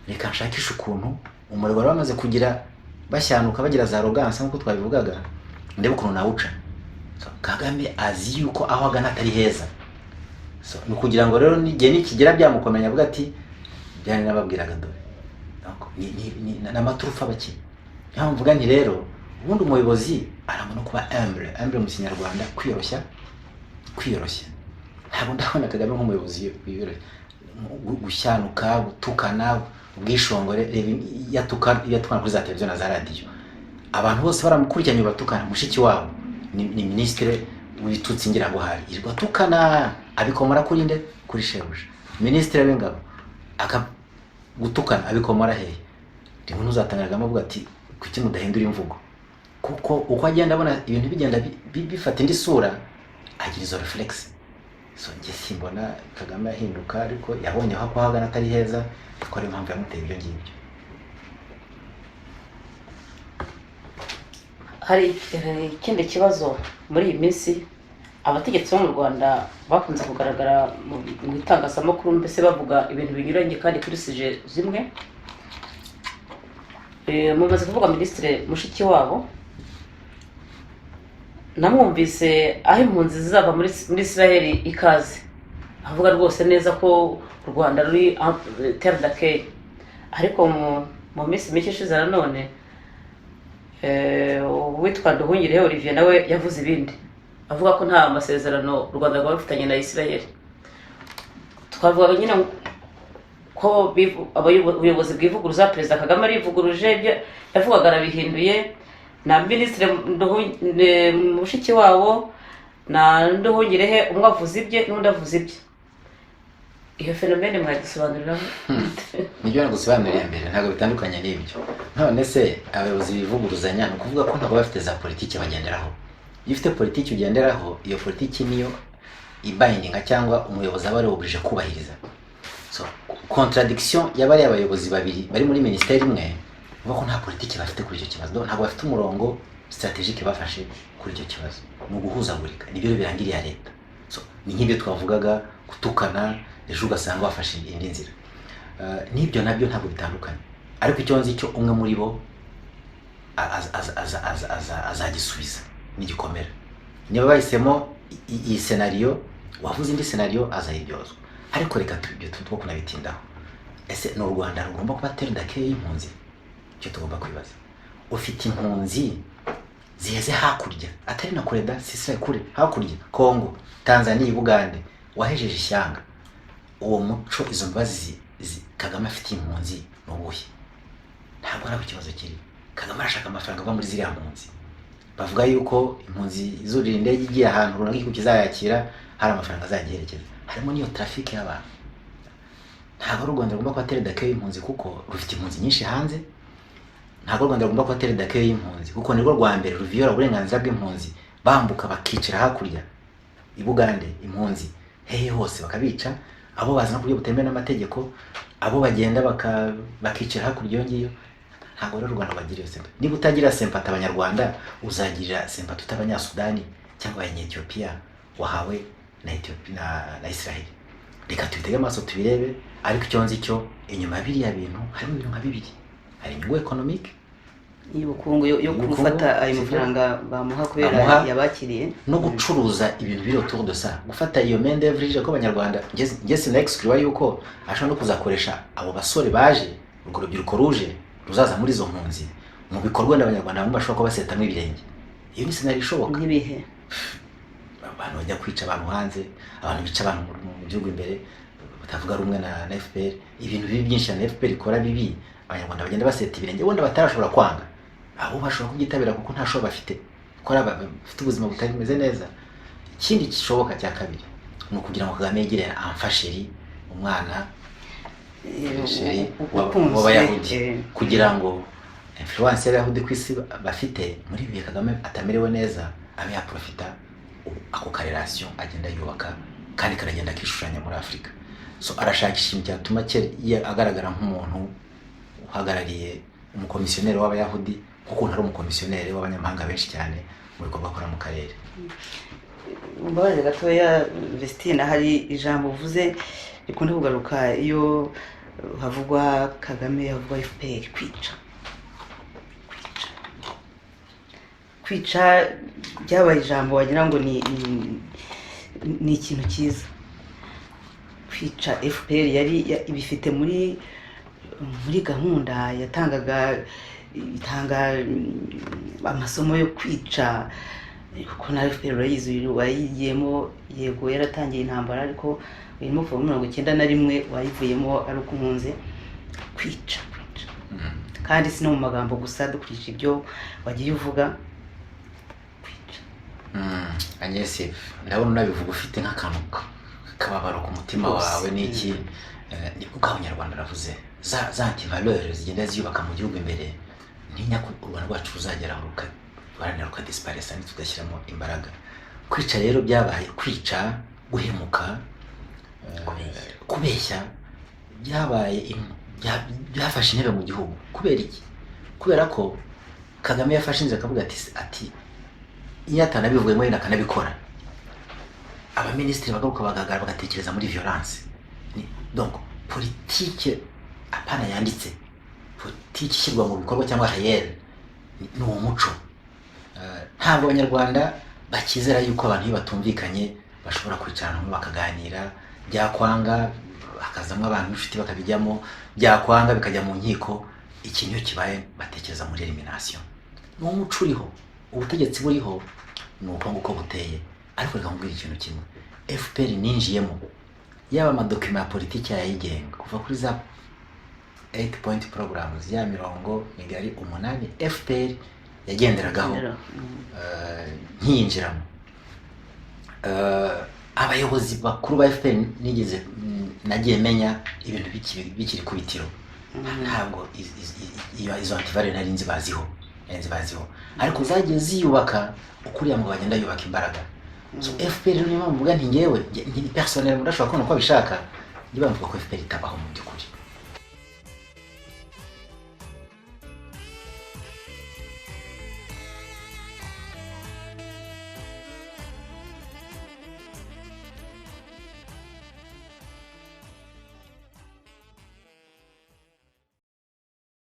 reka nshakishe ukuntu umuriro wari wamaze kugira bashyanuka, bagira za arrogance nk'uko twabivugaga, ndebe ukuntu nawuca." So, Kagame azi yuko aho agana atari heza. So ni ukugira ngo rero n'igihe nikigera byamukomeye avuga ati: "Byane nababwiraga dore." Donc, ni amaturufu abakina. Niyo mpamvu mvuga nti rero ubundi umuyobozi arangwa no kuba humble. Humble mu Kinyarwanda, kwiyoroshya, kwiyoroshya. Ntabwo ndabona Kagame nk'umuyobozi wiyoroshya. Gushyanuka, gutukana, ubwishongore. Reba iyo atukana kuri za televiziyo na za radiyo, abantu bose baramukurikiranye batukana. Mushiki wabo ni minisitiri w'ibitutsi, ngira ngo hari yirirwa atukana. Abikomora kuri nde? Kuri shebuja minisitiri w'ingabo. Aka gutukana abikomora hehe? Rimwe ntuzatangiragamo avuga ati: "Kuki mudahindura imvugo?" Kuko uko agenda abona ibintu bigenda bifata indi sura, agira izo reflex. So njye simbona Kagame ahinduka, ariko yabonye aho ahagana atari heza, kuko ariyo mpamvu yamuteye ibyo ngibyo. Hari ikindi kibazo. Muri iyi minsi abategetsi bo mu Rwanda bakunze kugaragara mu itangazamakuru mbese bavuga ibintu binyuranye kandi kuri sujet zimwe. Mumaze kuvuga Minisitiri Mushikiwabo, namwumvise aho impunzi zizava muri Israel ikaze, avuga rwose neza ko u Rwanda ruri terre d'accueil. Ariko mu minsi mike ishize nanone uwitwa Nduhungirehe Olivier nawe yavuze ibindi, avuga ko nta masezerano u Rwanda rwaba rufitanye na Israel. Twavugaga nyine ko ubuyobozi bwivuguruza. Perezida Kagame arivuguruje, ibyo yavugaga arabihinduye, na Minisitiri Mushikiwabo na Nduhungirehe, umwe avuze ibye n'undi avuze ibye. Iyo phénomène mwagisobanuriraho? Nibyo nagusobanuriye mbere, ntabwo bitandukanye n'ibyo. None se abayobozi bivuguruzanya, ni ukuvuga ko ntabwo bafite za politiki bagenderaho. Iyo ufite politiki ugenderaho, iyo politiki niyo ibindinga cyangwa umuyobozi aba ari obligé kubahiriza. So contradiction y'abariya abayobozi babiri bari muri minisiteri imwe, uvuga ko nta politiki bafite kuri icyo kibazo. Ntabwo bafite umurongo stratégique bafashe kuri icyo kibazo, ni uguhuzagurika. Nibyo biranga iriya leta. So ni nk'ibyo twavugaga, gutukana, ejo ugasanga wafashe indi nzira. N'ibyo nabyo ntabwo bitandukanye, ariko icyo nzi cyo, umwe muri bo azagisubiza n'igikomere. Niba bahisemo iyi scénario, wavuze indi scénario azayiryozwa. Ariko reka ibyo two kunabitindaho. Ese ni u Rwanda rugomba kuba terre d'accueil y'impunzi? Icyo tugomba kwibaza, ufite impunzi ziheze hakurya, atari na kure da, si kure, hakurya Kongo, Tanzania, Bugande, wahejeje ishyanga. Uwo muco, izo mbabazi Kagame afitiye impunzi ni ubuhe? Ntabwo ari aho ikibazo kiri. Kagame arashaka amafaranga ava muri ziriya mpunzi. Bavuga yuko impunzi zurira indege igiye ahantu runaka, igihugu kizayakira, hari amafaranga azajya yerekeza harimo n'iyo trafic y'abantu. Ntabwo ari u Rwanda rugomba kuba terre d'accueil y'impunzi, kuko rufite impunzi nyinshi hanze. Ntabwo u Rwanda rugomba kuba terre d'accueil y'impunzi, kuko nirwo rwa mbere ruviyora uburenganzira bw'impunzi, bambuka bakicira hakurya i Bugande impunzi, hehe hose bakabica, abo bazana ku buryo butemewe n'amategeko, abo bagenda bakicira hakurya iyo ngiyo. Ntabwo rero u Rwanda rwagira iyo sympathie. Niba utagira sympathie Abanyarwanda, uzagirira sympathie ute Abanyasudani cyangwa Abanyetiyopiya wahawe na Ethiopia na Israel? Reka tubitege amaso tubirebe. Ariko icyo nzi cyo, inyuma ya biriya bintu harimo ibintu nka bibiri: hari inyungu économique y'ubukungu yo y'ubukungu, gufata ayo sibyo? mafaranga bamuha kubera Bamuha. yabakiriye. No gucuruza ibintu biri autour de ça, gufata iyo main d'œuvre ije, ko Abanyarwanda, njye sinexclure yuko ashobora no kuzakoresha abo basore baje, urwo rubyiruko ruje ruzaza muri izo mpunzi, mu bikorwa wenda Abanyarwanda bamwe bashobora kuba basetamo ibirenge. Iyo ni scénario ishoboka. Nk'ibihe? Abantu bajya kwica abantu hanze, abantu bica abantu mu gihugu imbere batavuga rumwe na FPR, ibintu bibi byinshi cyane FPR ikora bibi, Abanyarwanda bagenda baseta ibirenge, wenda batarashobora kwanga. Abo bashobora kubyitabira kuko nta shobo bafite, kuko ari bafite ubuzima butameze neza. Ikindi gishoboka cya kabiri ni ukugira ngo Kagame yegere enfant chéri, umwana chéri ukunzwe, w'Abayahudi, kugira ngo influence y'Abayahudi ku isi bafite muri ibi bihe Kagame atamerewe neza, abe yaprofita ako ka relation agenda yubaka kandi karagenda akishushanya muri Afurika. So arashakisha ikintu cyatuma agaragara nk'umuntu uhagarariye, umukomisiyoneri w'Abayahudi, nk'ukuntu ari umukomisiyoneri w'abanyamahanga benshi cyane mu bikorwa akora mu karere. Mbabarire gatoya, Vestine, hari ijambo uvuze rikunda kugaruka iyo havugwa Kagame, havugwa FPR: kwica, kwica, kwica. Byabaye ijambo wagira ngo ni ikintu cyiza, kwica. FPR yari ibifite muri gahunda yatangaga, itanga amasomo yo kwica, kuko na FPR urayizi, wayigiyemo. Yego, yaratangiye intambara, ariko irimo kuva muri 91, wayivuyemo ari uko uhunze. Kwica, kwica, kandi si no mu magambo gusa, dukurikije ibyo wagiye uvuga, kwica. Agnes, ndabona unabivuga ufite nk'akantu k'akababaro ku mutima Rwose. wawe n'iki. Nibwo ubwo Abanyarwanda aravuze za antivaleurs zigenda ziyubaka mu gihugu imbere. Ntinya ko u Rwanda rwacu ruzagera aho rukaharanira rukadisiparesa nitudashyiramo imbaraga. Kwica rero byabaye kwica, guhemuka, kubeshya, byabaye byafashe intebe mu gihugu. Kubera iki? Kubera ko Kagame yafashe inzira akavuga ati iyo atanabivuyemo wenda akanabikora, abaminisitiri bagaruka bagahagarara bagatekereza muri violence. Donc politike apana yanditse. Politiki ishyirwa mu bikorwa cyangwa réel ni uwo muco. Ntabwo Abanyarwanda bakizera yuko abantu iyo batumvikanye bashobora kwicarana hamwe bakaganira. Byakwanga hakazamo abantu b'inshuti bakabijyamo, byakwanga bikajya mu nkiko. Ikintu iyo kibaye batekereza muri élimination. Ni umuco uriho, ubutegetsi buriho ni uko nguko buteye. Ariko reka nkubwire ikintu kimwe: FPR ninjiyemo, yaba amadocuments ya politiki yayigenga, kuva kuri za 8 point programs, ya mirongo migari 8 FPR yagenderagaho, nkiyinjiramo, abayobozi bakuru ba FPR nigeze nagiye menya ibintu bikiri ku bitiro. Ntabwo izo antivaleurs nari nzi baziho, nari nzi baziho, ariko zagiye ziyubaka uko uriya mugabo agenda yubaka imbaraga. So FPR rero, niyo mpamvu mvuga nti ngewe ni personnel, umuntu ashobora kubona uko abishaka, njye bavuga ko FPR itabaho mu by'ukuri.